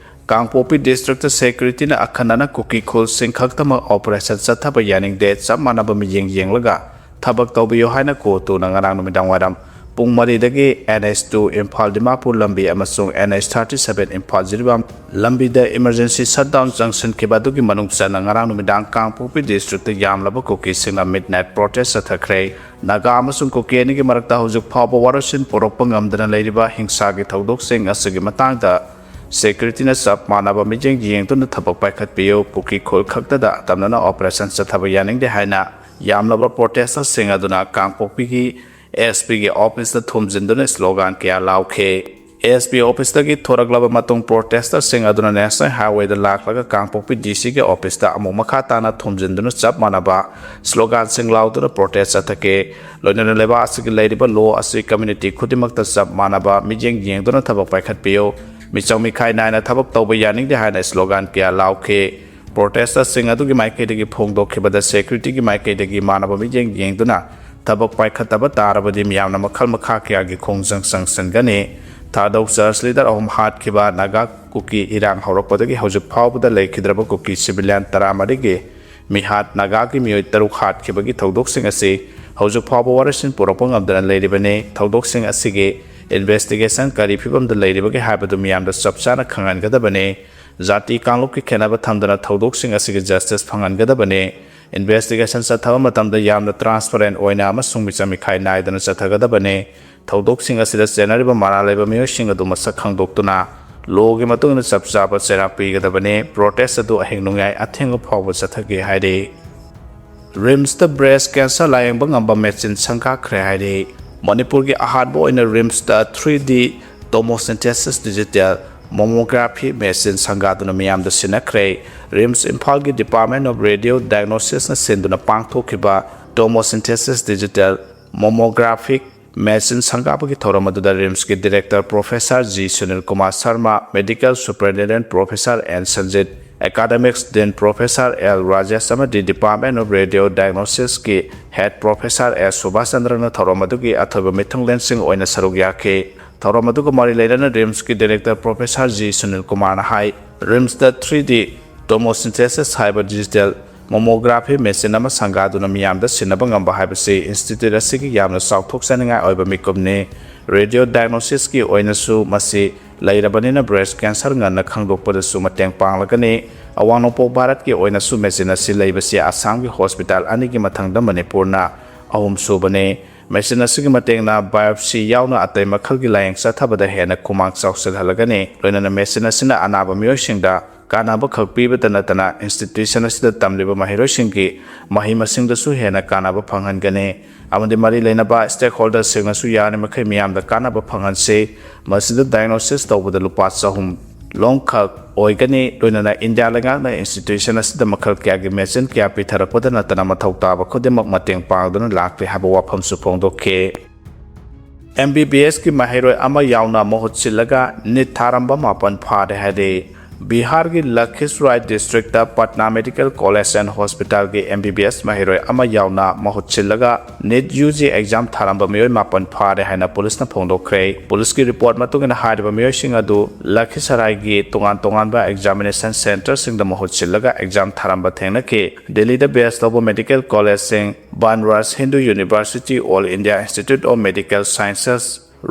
ꯀꯥꯡꯄꯣꯛꯄꯤ ꯗꯤꯁꯇ꯭ꯔꯤꯛꯇ ꯁꯦꯀ꯭ꯌꯨꯔꯤꯇꯤꯅ ꯑꯈꯟꯅꯅ ꯀꯨꯀꯤ ꯈꯨꯜꯁꯤꯡ ꯈꯛꯇꯃꯛ ꯑꯣꯄꯔꯦꯁꯟ ꯆꯠꯊꯕ ꯌꯥꯅꯤꯡꯗꯦ, ꯆꯞ ꯃꯥꯟꯅꯕ ꯃꯤꯠꯌꯦꯡ ꯌꯦꯡꯂꯒ ꯊꯕꯛ ꯇꯧꯕꯤꯌꯨ ꯍꯥꯏꯅ ꯀꯣꯇꯨꯅ ꯉꯔꯥꯡ ꯅꯨꯃꯤꯗꯥꯡ ꯋꯥꯏꯔꯝ ꯄꯨꯡ ꯃꯔꯤꯗꯒꯤ N H two Imphal Dimapur ꯂꯝꯕꯤ ꯑꯃꯁꯨꯡ N H thirty seven Imphal Jiribam ꯂꯝꯕꯤꯗ ꯏꯃꯔꯖꯦꯟꯁꯤ ꯁꯠꯗꯥꯎꯟ ꯆꯪꯁꯤꯟꯈꯤꯕ ꯑꯗꯨꯒꯤ ꯃꯅꯨꯡ ꯆꯟꯅ ꯉꯔꯥꯡ ꯅꯨꯃꯤꯗꯥꯡ ꯀꯥꯡꯄꯣꯛꯄꯤ ꯗꯤꯁꯇ꯭ꯔꯤꯛꯇ ꯌꯥꯝꯂꯕ ꯀꯨꯀꯤꯁꯤꯡꯅ ꯃꯤꯗ ꯅꯥꯏꯠ ꯄ꯭ꯔꯣꯇꯦꯁ ꯆꯠꯊꯈ꯭ꯔꯦ꯫ ꯅꯥꯒꯥ ꯑꯃꯁꯨꯡ ꯀꯨꯀꯤ ꯑꯅꯤꯒꯤ ꯃꯔꯛꯇ ꯍꯧꯖꯤꯛ ꯐꯥꯎꯕ ꯋꯥꯔꯣꯏꯁꯤꯟ ꯄꯨꯔꯛꯄ ꯉꯝꯗꯅ ꯂꯩꯔꯤꯕ ꯍꯤꯡꯁꯥꯒꯤ ꯊꯧꯗꯣꯛꯁꯤꯡ ꯑꯁꯤꯒꯤ ꯃꯇꯥꯡꯗ ꯁꯦꯀ꯭ꯌꯨꯔꯤꯇꯤꯅ ꯆꯞ ꯃꯥꯟꯅꯕ ꯃꯤꯠꯌꯦꯡ ꯌꯦꯡꯗꯨꯅ ꯊꯕꯛ ꯄꯥꯏꯈꯠꯄꯤꯌꯨ, ꯀꯨꯀꯤ ꯈꯨꯜ ꯈꯛꯇꯗ ꯑꯇꯝꯅꯅ ꯑꯣꯄꯔꯦꯁꯟ ꯆꯠꯊꯕ ꯌꯥꯅꯤꯡꯗꯦ ꯍꯥꯏꯅ ꯌꯥꯝꯂꯕ ꯄ꯭ꯔꯣꯇꯦꯁꯇꯔꯁꯤꯡ ꯑꯗꯨꯅ ꯀꯥꯡꯄꯣꯛꯄꯤꯒꯤ ꯑꯦꯁ ꯄꯤꯒꯤ ꯑꯣꯐꯤꯁꯇ ꯊꯣꯝꯖꯤꯟꯗꯨꯅ ꯁ꯭ꯂꯣꯒꯥꯟ ꯀꯌꯥ ꯂꯥꯎꯈꯤ꯫ ꯑꯦꯁ ꯄꯤ ꯑꯣꯐꯤꯁꯇꯒꯤ ꯊꯣꯔꯛꯂꯕ ꯃꯇꯨꯡ, ꯄ꯭ꯔꯣꯇꯦꯁꯇꯔꯁꯤꯡ ꯑꯗꯨꯅ ꯅꯦꯁꯅꯦꯜ ꯍꯥꯏꯋꯦꯗ ꯂꯥꯛꯂꯒ ꯀꯥꯡꯄꯣꯛꯄꯤ ꯗꯤ ꯁꯤꯒꯤ ꯑꯣꯐꯤꯁꯇ ꯑꯃꯨꯛ ꯃꯈꯥ ꯇꯥꯅ ꯊꯣꯝꯖꯤꯟꯗꯨꯅ ꯆꯞ ꯃꯥꯟꯅꯕ ꯁ꯭ꯂꯣꯒꯥꯟꯁꯤꯡ ꯂꯥꯎꯗꯨꯅ ꯄ꯭ꯔꯣꯇꯦꯁ ꯆꯠꯊꯈꯤ꯫ ꯂꯣꯏꯅꯅ ꯂꯩꯕꯥꯛ ꯑꯁꯤꯒꯤ ꯂꯩꯔꯤꯕ ꯂꯣ ꯑꯁꯤ ꯀꯝꯃ꯭ꯌꯨꯅꯤꯇꯤ ꯈꯨꯗꯤꯡꯃꯛꯇ ꯆꯞ ꯃꯥꯟꯅꯕ ꯃꯤꯠꯌꯦꯡ ꯌꯦꯡꯗꯨꯅ ꯊꯕꯛ ꯄꯥꯏꯈꯠꯄꯤꯌꯨ, ꯃꯤꯆꯪ ꯃꯤꯈꯥꯏ ꯅꯥꯏꯅ ꯊꯕꯛ ꯇꯧꯕ ꯌꯥꯅꯤꯡꯗꯦ ꯍꯥꯏꯅ ꯁ꯭ꯂꯣꯒꯥꯟ ꯀꯌꯥ ꯂꯥꯎꯈꯤ꯫ ꯄ꯭ꯔꯣꯇꯦꯁꯇꯔꯁꯤꯡ ꯑꯗꯨꯒꯤ ꯃꯥꯏꯀꯩꯗꯒꯤ ꯐꯣꯡꯗꯣꯛꯈꯤꯕꯗ, ꯁꯦꯀ꯭ꯌꯨꯔꯤꯇꯤꯒꯤ ꯃꯥꯏꯀꯩꯗꯒꯤ ꯃꯥꯟꯅꯕ ꯃꯤꯠꯌꯦꯡ ꯌꯦꯡꯗꯨꯅ ꯊꯕꯛ ꯄꯥꯏꯈꯠꯇꯕ ꯇꯥꯔꯕꯗꯤ ꯃꯤꯌꯥꯝꯅ ꯃꯈꯜ ꯃꯈꯥ ꯀꯌꯥꯒꯤ ꯈꯣꯡꯖꯪ ꯆꯪꯁꯤꯟꯒꯅꯤ꯫ ꯊꯥꯗꯧ ꯆꯔꯆ ꯂꯤꯗꯔ ꯑꯍꯨꯝ ꯍꯥꯠꯈꯤꯕ꯫ ꯅꯥꯒꯥ ꯀꯨꯀꯤ ꯏꯔꯥꯡ ꯍꯧꯔꯛꯄꯗꯒꯤ ꯍꯧꯖꯤꯛ ꯐꯥꯎꯕꯗ ꯂꯩꯈꯤꯗ꯭ꯔꯕ ꯀꯨꯀꯤ ꯁꯤꯚꯤꯂꯤꯌꯟ ꯇꯔꯥꯃꯔꯤꯒꯤ ꯃꯤꯍꯥꯠ꯫ ꯅꯥꯒꯥꯒꯤ ꯃꯤꯑꯣꯏ ꯇꯔꯨꯛ ꯍꯥꯠꯈꯤꯕꯒꯤ ꯊꯧꯗꯣꯛꯁꯤꯡ ꯑꯁꯤ ꯍꯧꯖꯤꯛ ꯐꯥꯎꯕ ꯋꯥꯔꯣꯏꯁꯤꯟ ꯄꯨꯔꯛꯄ ꯉꯝꯗꯅ ꯂꯩꯔꯤꯕꯅꯤ꯫ ꯊꯧꯗꯣꯛꯁꯤꯡ ꯑꯁꯤꯒꯤ ꯏꯟꯚꯦꯁꯇꯤꯒꯦꯁꯟ ꯀꯔꯤ ꯐꯤꯕꯝꯗ ꯂꯩꯔꯤꯕꯒꯦ ꯍꯥꯏꯕꯗꯨ ꯃꯤꯌꯥꯝꯗ ꯆꯞ ꯆꯥꯅ ꯈꯪꯍꯟꯒꯗꯕꯅꯤ꯫ ꯖꯥꯇꯤ ꯀꯥꯡꯂꯨꯞꯀꯤ ꯈꯦꯠꯅꯕ ꯊꯝꯗꯅ ꯊꯧꯗꯣꯛꯁꯤꯡ ꯑꯁꯤꯒꯤ ꯖꯁꯇꯤꯁ ꯐꯪꯍꯟꯒꯗꯕꯅꯤ꯫ ꯏꯟꯚꯦꯁꯇꯤꯒꯦꯁꯟ ꯆꯠꯊꯕ ꯃꯇꯝꯗ ꯌꯥꯝꯅ ꯇ꯭ꯔꯥꯟꯁꯄꯔꯦꯟ ꯑꯣꯏꯅ ꯑꯃꯁꯨꯡ ꯃꯤꯆꯪ ꯃꯤꯈꯥꯏ ꯅꯥꯏꯗꯅ ꯆꯠꯊꯒꯗꯕꯅꯤ꯫ ꯊꯧꯗꯣꯛꯁꯤꯡ ꯑꯁꯤꯗ ꯆꯦꯟꯅꯔꯤꯕ ꯃꯔꯥꯜ ꯂꯩꯕ ꯃꯤꯑꯣꯏꯁꯤꯡ ꯑꯗꯨ ꯃꯁꯛ ꯈꯪꯗꯣꯛꯇꯨꯅ ꯂꯣꯒꯤ ꯃꯇꯨꯡ ꯏꯟꯅ ꯆꯞ ꯆꯥꯕ ꯆꯩꯔꯥꯛ ꯄꯤꯒꯗꯕꯅꯤ꯫ ꯄ꯭ꯔꯣꯇꯦꯁ ꯑꯗꯨ ꯑꯍꯤꯡ ꯅꯣꯡꯌꯥꯏ ꯑꯊꯦꯡꯕ ꯐꯥꯎꯕ ꯆꯠꯊꯒꯦ ꯍꯥꯏꯔꯤ꯫ ꯔꯤꯝꯁꯇ ꯕ꯭ꯔꯦꯁ ꯀꯦꯟꯁꯔ ꯂꯥꯌꯦꯡꯕ ꯉꯝꯕ ꯃꯦꯆꯤꯟ ꯁꯪꯒꯥꯈ꯭ꯔꯦ ꯍꯥꯏꯔꯤ꯫ ꯃꯅꯤꯄꯨꯔꯒꯤ ꯑꯍꯥꯟꯕ ꯑꯣꯏꯅ ꯔꯤꯝꯁꯇ ꯊ꯭ꯔꯤ ꯗꯤ tomosynthesis digital mammography ꯃꯦꯆꯤꯟ ꯁꯪꯒꯥꯗꯨꯅ ꯃꯤꯌꯥꯝꯗ ꯁꯤꯟꯅꯈ꯭ꯔꯦ꯫ ꯔꯤꯝꯁ ꯏꯝꯐꯥꯜꯒꯤ Department of Radio Diagnosisꯅ ꯁꯤꯟꯗꯨꯅ ꯄꯥꯡꯊꯣꯛꯈꯤꯕ tomosynthesis digital mammographic ꯃꯦꯆꯤꯟ ꯁꯪꯒꯥꯕꯒꯤ ꯊꯧꯔꯝ ꯑꯗꯨꯗ ꯔꯤꯝꯁꯀꯤ director professor G Sunil Kumar Sharma, medical superintendent professor N Sanjit, academics dean professor L Rajesh ꯑꯃꯗꯤ Department of Radio Diagnosisꯀꯤ ꯍꯦꯗ ꯄ꯭ꯔꯣꯐꯦꯁꯔ ꯑꯦꯁ ꯁꯨꯕꯥꯁ ꯆꯟꯗ꯭ꯔꯅ ꯊꯧꯔꯝ ꯑꯗꯨꯒꯤ ꯑꯊꯣꯏꯕ ꯃꯤꯊꯨꯡꯂꯦꯟꯁꯤꯡ ꯑꯣꯏꯅ ꯁꯔꯨꯛ ꯌꯥꯈꯤ꯫ ꯊꯧꯔꯝ ꯑꯗꯨꯒ ꯃꯔꯤ ꯂꯩꯅꯅ ꯔꯤꯝꯁꯀꯤ ꯗꯤꯔꯦꯛꯇꯔ ꯄ꯭ꯔꯣꯐꯦꯁꯔ ꯖꯤ ꯁꯨꯅꯤꯜ ꯀꯨꯃꯥꯔꯅ ꯍꯥꯏ, ꯔꯤꯝꯁꯇ ꯊ꯭ꯔꯤ ꯗꯤ tomosynthesis ꯍꯥꯏꯕ ꯗꯤꯖꯤꯇꯦꯜ ꯃꯣꯃꯣꯒ꯭ꯔꯥꯐꯤ ꯃꯦꯆꯤꯟ ꯑꯃ ꯁꯪꯒꯥꯗꯨꯅ ꯃꯤꯌꯥꯝꯗ ꯁꯤꯟꯅꯕ ꯉꯝꯕ ꯍꯥꯏꯕꯁꯤ ꯏꯟꯁꯇꯤꯇ꯭ꯌꯨꯠ ꯑꯁꯤꯒꯤ ꯌꯥꯝꯅ ꯆꯥꯎꯊꯣꯛꯆꯅꯤꯡꯉꯥꯏ ꯑꯣꯏꯕ ꯃꯤꯀꯨꯞꯅꯤ꯫ ꯔꯦꯗꯤꯑꯣ ꯗꯥꯏꯒꯅꯣꯁꯤꯁꯀꯤ ꯑꯣꯏꯅꯁꯨ ꯃꯁꯤ ꯂꯩꯔꯕꯅꯤꯅ ꯕ꯭ꯔꯦꯁ ꯀꯦꯟꯁꯔ ꯉꯟꯅ ꯈꯪꯗꯣꯛꯄꯗꯁꯨ ꯃꯇꯦꯡ ꯄꯥꯡꯂꯒꯅꯤ꯫ ꯑꯋꯥꯡ ꯅꯣꯡꯄꯣꯛ ꯚꯥꯔꯠꯀꯤ ꯑꯣꯏꯅꯁꯨ ꯃꯦꯆꯤꯟ ꯑꯁꯤ ꯂꯩꯕꯁꯤ ꯑꯁꯥꯝꯒꯤ ꯍꯣꯁꯄꯤꯇꯥꯜ ꯑꯅꯤꯒꯤ ꯃꯊꯪꯗ ꯃꯅꯤꯄꯨꯔꯅ ꯑꯍꯨꯝꯁꯨꯕꯅꯤ꯫ ꯃꯦꯆꯤꯟ ꯑꯁꯤꯒꯤ ꯃꯇꯦꯡꯅ ꯕꯥꯏꯑꯣꯞꯁꯤ ꯌꯥꯎꯅ ꯑꯇꯩ ꯃꯈꯜꯒꯤ ꯂꯥꯌꯦꯡ ꯆꯠꯊꯕꯗ ꯍꯦꯟꯅ ꯈꯨꯃꯥꯡ ꯆꯥꯎꯁꯤꯜꯍꯜꯂꯒꯅꯤ꯫ ꯂꯣꯏꯅꯅ ꯃꯦꯆꯤꯟ ꯑꯁꯤꯅ ꯑꯅꯥꯕ ꯃꯤꯑꯣꯏꯁꯤꯡꯗ ꯀꯥꯟꯅꯕ ꯈꯛ ꯄꯤꯕꯇ ꯅꯠꯇꯅ institution ꯑꯁꯤꯗ ꯇꯝꯂꯤꯕ ꯃꯍꯩꯔꯣꯏꯁꯤꯡꯒꯤ ꯃꯍꯩ ꯃꯁꯤꯡꯗꯁꯨ ꯍꯦꯟꯅ ꯀꯥꯟꯅꯕ ꯐꯪꯍꯟꯒꯅꯤ ꯑꯃꯗꯤ ꯃꯔꯤ ꯂꯩꯅꯕ stakeholderꯁꯤꯡꯅꯁꯨ ꯌꯥꯔꯤꯃꯈꯩ ꯃꯤꯌꯥꯝꯗ ꯀꯥꯟꯅꯕ ꯐꯪꯍꯟꯁꯤ꯫ ꯃꯁꯤꯗ diagnosis ꯇꯧꯕꯗ ꯂꯨꯄꯥ ꯆꯍꯨꯝ ꯂꯣꯝꯈꯛ ꯑꯣꯏꯒꯅꯤ꯫ ꯂꯣꯏꯅꯅ ꯏꯟꯗꯤꯌꯥ ꯂꯩꯉꯥꯛꯅ institution ꯑꯁꯤꯗ ꯃꯈꯜ ꯀꯌꯥꯒꯤ machine ꯀꯌꯥ ꯄꯤꯊꯔꯛꯄꯗ ꯅꯠꯇꯅ ꯃꯊꯧ ꯇꯥꯕ ꯈꯨꯗꯤꯡꯃꯛ ꯃꯇꯦꯡ ꯄꯥꯡꯗꯨꯅ ꯂꯥꯛꯂꯤ ꯍꯥꯏꯕ ꯋꯥꯐꯝꯁꯨ ꯐꯣꯡꯗꯣꯛꯈꯤ꯫ MBBSꯀꯤ ꯃꯍꯩꯔꯣꯏ ꯑꯃ ꯌꯥꯎꯅ ꯃꯍꯨꯠ ꯁꯤꯜꯂꯒ NEET ꯊꯥꯔꯝꯕ ꯃꯥꯄꯟ ꯐꯥꯔꯦ ꯍꯥꯏꯔꯦ꯫ ꯕꯤꯍꯥꯔꯒꯤ ꯂꯈꯤꯁꯔꯥꯏ districtꯇ Patna Medical College and Hospitalꯒꯤ MBBS ꯃꯍꯩꯔꯣꯏ ꯑꯃ ꯌꯥꯎꯅ ꯃꯍꯨꯠ ꯁꯤꯜꯂꯒ NEET UG exam ꯊꯥꯔꯝꯕ ꯃꯤꯑꯣꯏ ꯃꯥꯄꯟ ꯐꯥꯔꯦ ꯍꯥꯏꯅ ꯄꯨꯂꯤꯁꯅ ꯐꯣꯡꯗꯣꯛꯈ꯭ꯔꯦ꯫ ꯄꯨꯂꯤꯁꯀꯤ report ꯃꯇꯨꯡ ꯏꯟꯅ ꯍꯥꯏꯔꯤꯕ ꯃꯤꯑꯣꯏꯁꯤꯡ ꯑꯗꯨ ꯂꯈꯤꯁꯔꯥꯏꯒꯤ ꯇꯣꯉꯥꯟ ꯇꯣꯉꯥꯟꯕ examination centreꯁꯤꯡꯗ ꯃꯍꯨꯠ ꯁꯤꯜꯂꯒ exam ꯊꯥꯔꯝꯕ ꯊꯦꯡꯅꯈꯤ꯫ ꯗꯦꯜꯂꯤꯗ base ꯇꯧꯕ medical collegeꯁꯤꯡ, Banraj Hindu University, All India Institute of Medical Sciences,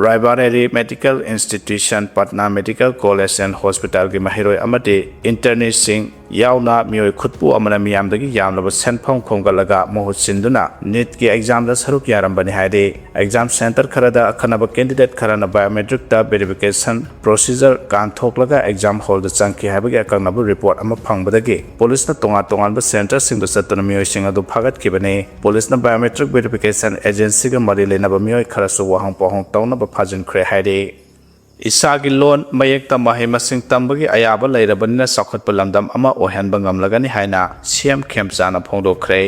Raebareli Medical Institution, Patna Medical College and Hospitalꯒꯤ ꯃꯍꯩꯔꯣꯏ ꯑꯃꯗꯤ interneeꯁꯤꯡ ꯌꯥꯎꯅ ꯃꯤꯑꯣꯏ ꯈꯨꯠꯄꯨ ꯑꯃꯅ ꯃꯤꯌꯥꯝꯗꯒꯤ ꯌꯥꯝꯂꯕ ꯁꯦꯟꯐꯝ ꯈꯣꯝꯒꯠꯂꯒ ꯃꯍꯨꯠ ꯁꯤꯟꯗꯨꯅ NEETꯀꯤ examꯗ ꯁꯔꯨꯛ ꯌꯥꯔꯝꯕꯅꯤ ꯍꯥꯏꯔꯤ꯫ Exam centre ꯈꯔꯗ ꯑꯈꯟꯅꯕ candidate ꯈꯔꯅ biometricꯇ verification procedure ꯀꯥꯟꯊꯣꯛꯂꯒ exam hallꯗ ꯆꯪꯈꯤ ꯍꯥꯏꯕꯒꯤ ꯑꯀꯛꯅꯕ report ꯑꯃ ꯐꯪꯕꯗꯒꯤ ꯄꯨꯂꯤꯁꯅ ꯇꯣꯉꯥꯟ ꯇꯣꯉꯥꯟꯕ centreꯁꯤꯡꯗ ꯆꯠꯇꯨꯅ ꯃꯤꯑꯣꯏꯁꯤꯡ ꯑꯗꯨ ꯐꯥꯒꯠꯈꯤꯕꯅꯤ꯫ ꯄꯨꯂꯤꯁꯅ biometric verification agencyꯒ ꯃꯔꯤ ꯂꯩꯅꯕ ꯃꯤꯑꯣꯏ ꯈꯔꯁꯨ ꯋꯥꯍꯪ ꯄꯥꯎꯍꯪ ꯇꯧꯅꯕ ꯐꯥꯖꯤꯟꯈ꯭ꯔꯦ ꯍꯥꯏꯔꯤ꯫ ꯏꯁꯥꯒꯤ ꯂꯣꯟ ꯃꯌꯦꯛꯇ ꯃꯍꯩ ꯃꯁꯤꯡ ꯇꯝꯕꯒꯤ ꯑꯌꯥꯕ ꯂꯩꯔꯕꯅꯤꯅ ꯆꯥꯎꯈꯠꯄ ꯂꯝꯗꯝ ꯑꯃ ꯑꯣꯏꯍꯟꯕ ꯉꯝꯂꯒꯅꯤ ꯍꯥꯏꯅ CM ꯈꯦꯝꯆꯥꯅ ꯐꯣꯡꯗꯣꯛꯈ꯭ꯔꯦ꯫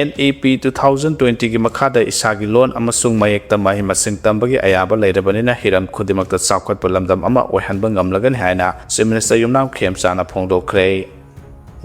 NEP two thousand twentyꯒꯤ ꯃꯈꯥꯗ ꯏꯁꯥꯒꯤ ꯂꯣꯟ ꯑꯃꯁꯨꯡ ꯃꯌꯦꯛꯇ ꯃꯍꯩ ꯃꯁꯤꯡ ꯇꯝꯕꯒꯤ ꯑꯌꯥꯕ ꯂꯩꯔꯕꯅꯤꯅ ꯍꯤꯔꯝ ꯈꯨꯗꯤꯡꯃꯛꯇ ꯆꯥꯎꯈꯠꯄ ꯂꯝꯗꯝ ꯑꯃ ꯑꯣꯏꯍꯟꯕ ꯉꯝꯂꯒꯅꯤ ꯍꯥꯏꯅ Chief Minister ꯌꯨꯝꯅꯥꯝ ꯈꯦꯝꯆꯥꯅ ꯐꯣꯡꯗꯣꯛꯈ꯭ꯔꯦ꯫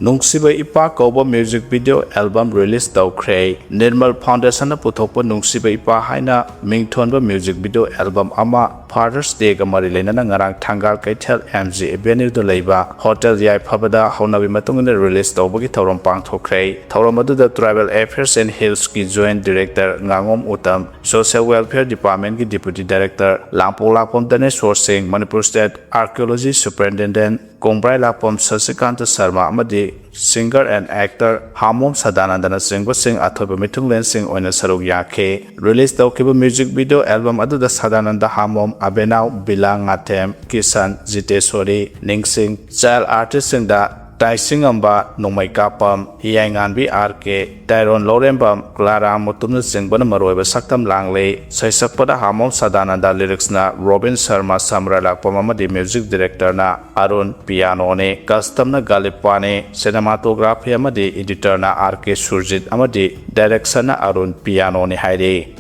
ꯅꯨꯡꯁꯤꯕ ꯏꯄꯥ ꯀꯧꯕ music video album release ꯇꯧꯈ꯭ꯔꯦ꯫ Nirmal Foundationꯅ ꯄꯨꯊꯣꯛꯄ ꯅꯨꯡꯁꯤꯕ ꯏꯄꯥ ꯍꯥꯏꯅ ꯃꯤꯡꯊꯣꯟꯕ music video album ꯑꯃ Father's Dayꯒ ꯃꯔꯤ ꯂꯩꯅꯅ ꯉꯔꯥꯡ ꯊꯪꯒꯥꯜ ꯀꯩꯊꯦꯜ MG Avenueꯗ ꯂꯩꯕ Hotel ꯌꯥꯏꯐꯕꯗ ꯍꯧꯅꯕꯤ ꯃꯇꯨꯡ ꯏꯟꯅ release ꯇꯧꯕꯒꯤ ꯊꯧꯔꯝ ꯄꯥꯡꯊꯣꯛꯈ꯭ꯔꯦ꯫ ꯊꯧꯔꯝ ꯑꯗꯨꯗ Tribal Affairs and Hillsꯀꯤ Joint Director ꯉꯥꯉꯣꯝ ꯎꯇꯝ, Social Welfare Departmentꯀꯤ Deputy Director Langpoklakpam Daneshor Singh, Manipur State Archaeology Superintendent Kongbrai Lakpam Sasikanta Sharma ꯑꯃꯗꯤ singer and actor ꯍꯥꯃꯣꯝ ꯁꯗꯥꯅꯟꯗꯅꯆꯤꯡꯕꯁꯤꯡ ꯑꯊꯣꯏꯕ ꯃꯤꯊꯨꯡꯂꯦꯟꯁꯤꯡ ꯑꯣꯏꯅ ꯁꯔꯨꯛ ꯌꯥꯈꯤ꯫ Release ꯇꯧꯈꯤꯕ music video album ꯑꯗꯨꯗ ꯁꯗꯥꯅꯟꯗ ꯍꯥꯃꯣꯝ, ꯑꯕꯦꯅꯥꯎ ꯕꯤꯂꯥ ꯉꯥꯊꯦꯝ, ꯀꯤꯁꯟ ꯖꯤꯇꯦꯁꯣꯔꯤ, ꯅꯤꯡꯁꯤꯡ, ꯆꯥꯏꯜ ꯑꯥꯔꯇꯤꯁꯁꯤꯡꯗ ꯇꯥꯏꯁꯤꯡꯉꯝꯕ ꯅꯣꯡꯃꯩ ꯀꯥꯞꯄꯝ, ꯍꯤꯌꯥꯏꯉꯥꯟꯕꯤ ꯑꯥꯔ ꯀꯦ, ꯇꯥꯏꯔꯣꯟ ꯂꯧꯔꯦꯝꯕꯝ, ꯀ꯭ꯂꯥꯔꯥ ꯃꯨꯇꯨꯝꯅꯆꯤꯡꯕꯅ ꯃꯔꯨꯑꯣꯏꯕ ꯁꯛꯇꯝ ꯂꯥꯡꯂꯤ꯫ ꯁꯩꯁꯛꯄꯗ ꯍꯥꯃꯣꯝ ꯁꯗꯥꯅꯟꯗ, ꯂꯤꯔꯤꯛꯁꯅ ꯔꯣꯕꯤꯟ ꯁꯔꯃ, ꯁꯝꯔꯥꯏ ꯂꯥꯛꯄꯝ ꯑꯃꯗꯤ ꯃ꯭ꯌꯨꯖꯤꯛ ꯗꯤꯔꯦꯛꯇꯔꯅ ꯑꯔꯨꯟ ꯄꯤꯌꯥꯅꯣꯅꯤ꯫ ꯀꯁꯇꯝꯅ ꯒꯥꯂꯤꯞꯄꯥꯅꯤ꯫ ꯁꯤꯅꯦꯃꯥꯇꯣꯒ꯭ꯔꯥꯐꯤ ꯑꯃꯗꯤ ꯏꯗꯤꯇꯔꯅ ꯑꯥꯔ ꯀꯦ ꯁꯨꯔꯖꯤꯠ ꯑꯃꯗꯤ ꯗꯥꯏꯔꯦꯛꯁꯟꯅ ꯑꯔꯨꯟ ꯄꯤꯌꯥꯅꯣꯅꯤ ꯍꯥꯏꯔꯤ꯫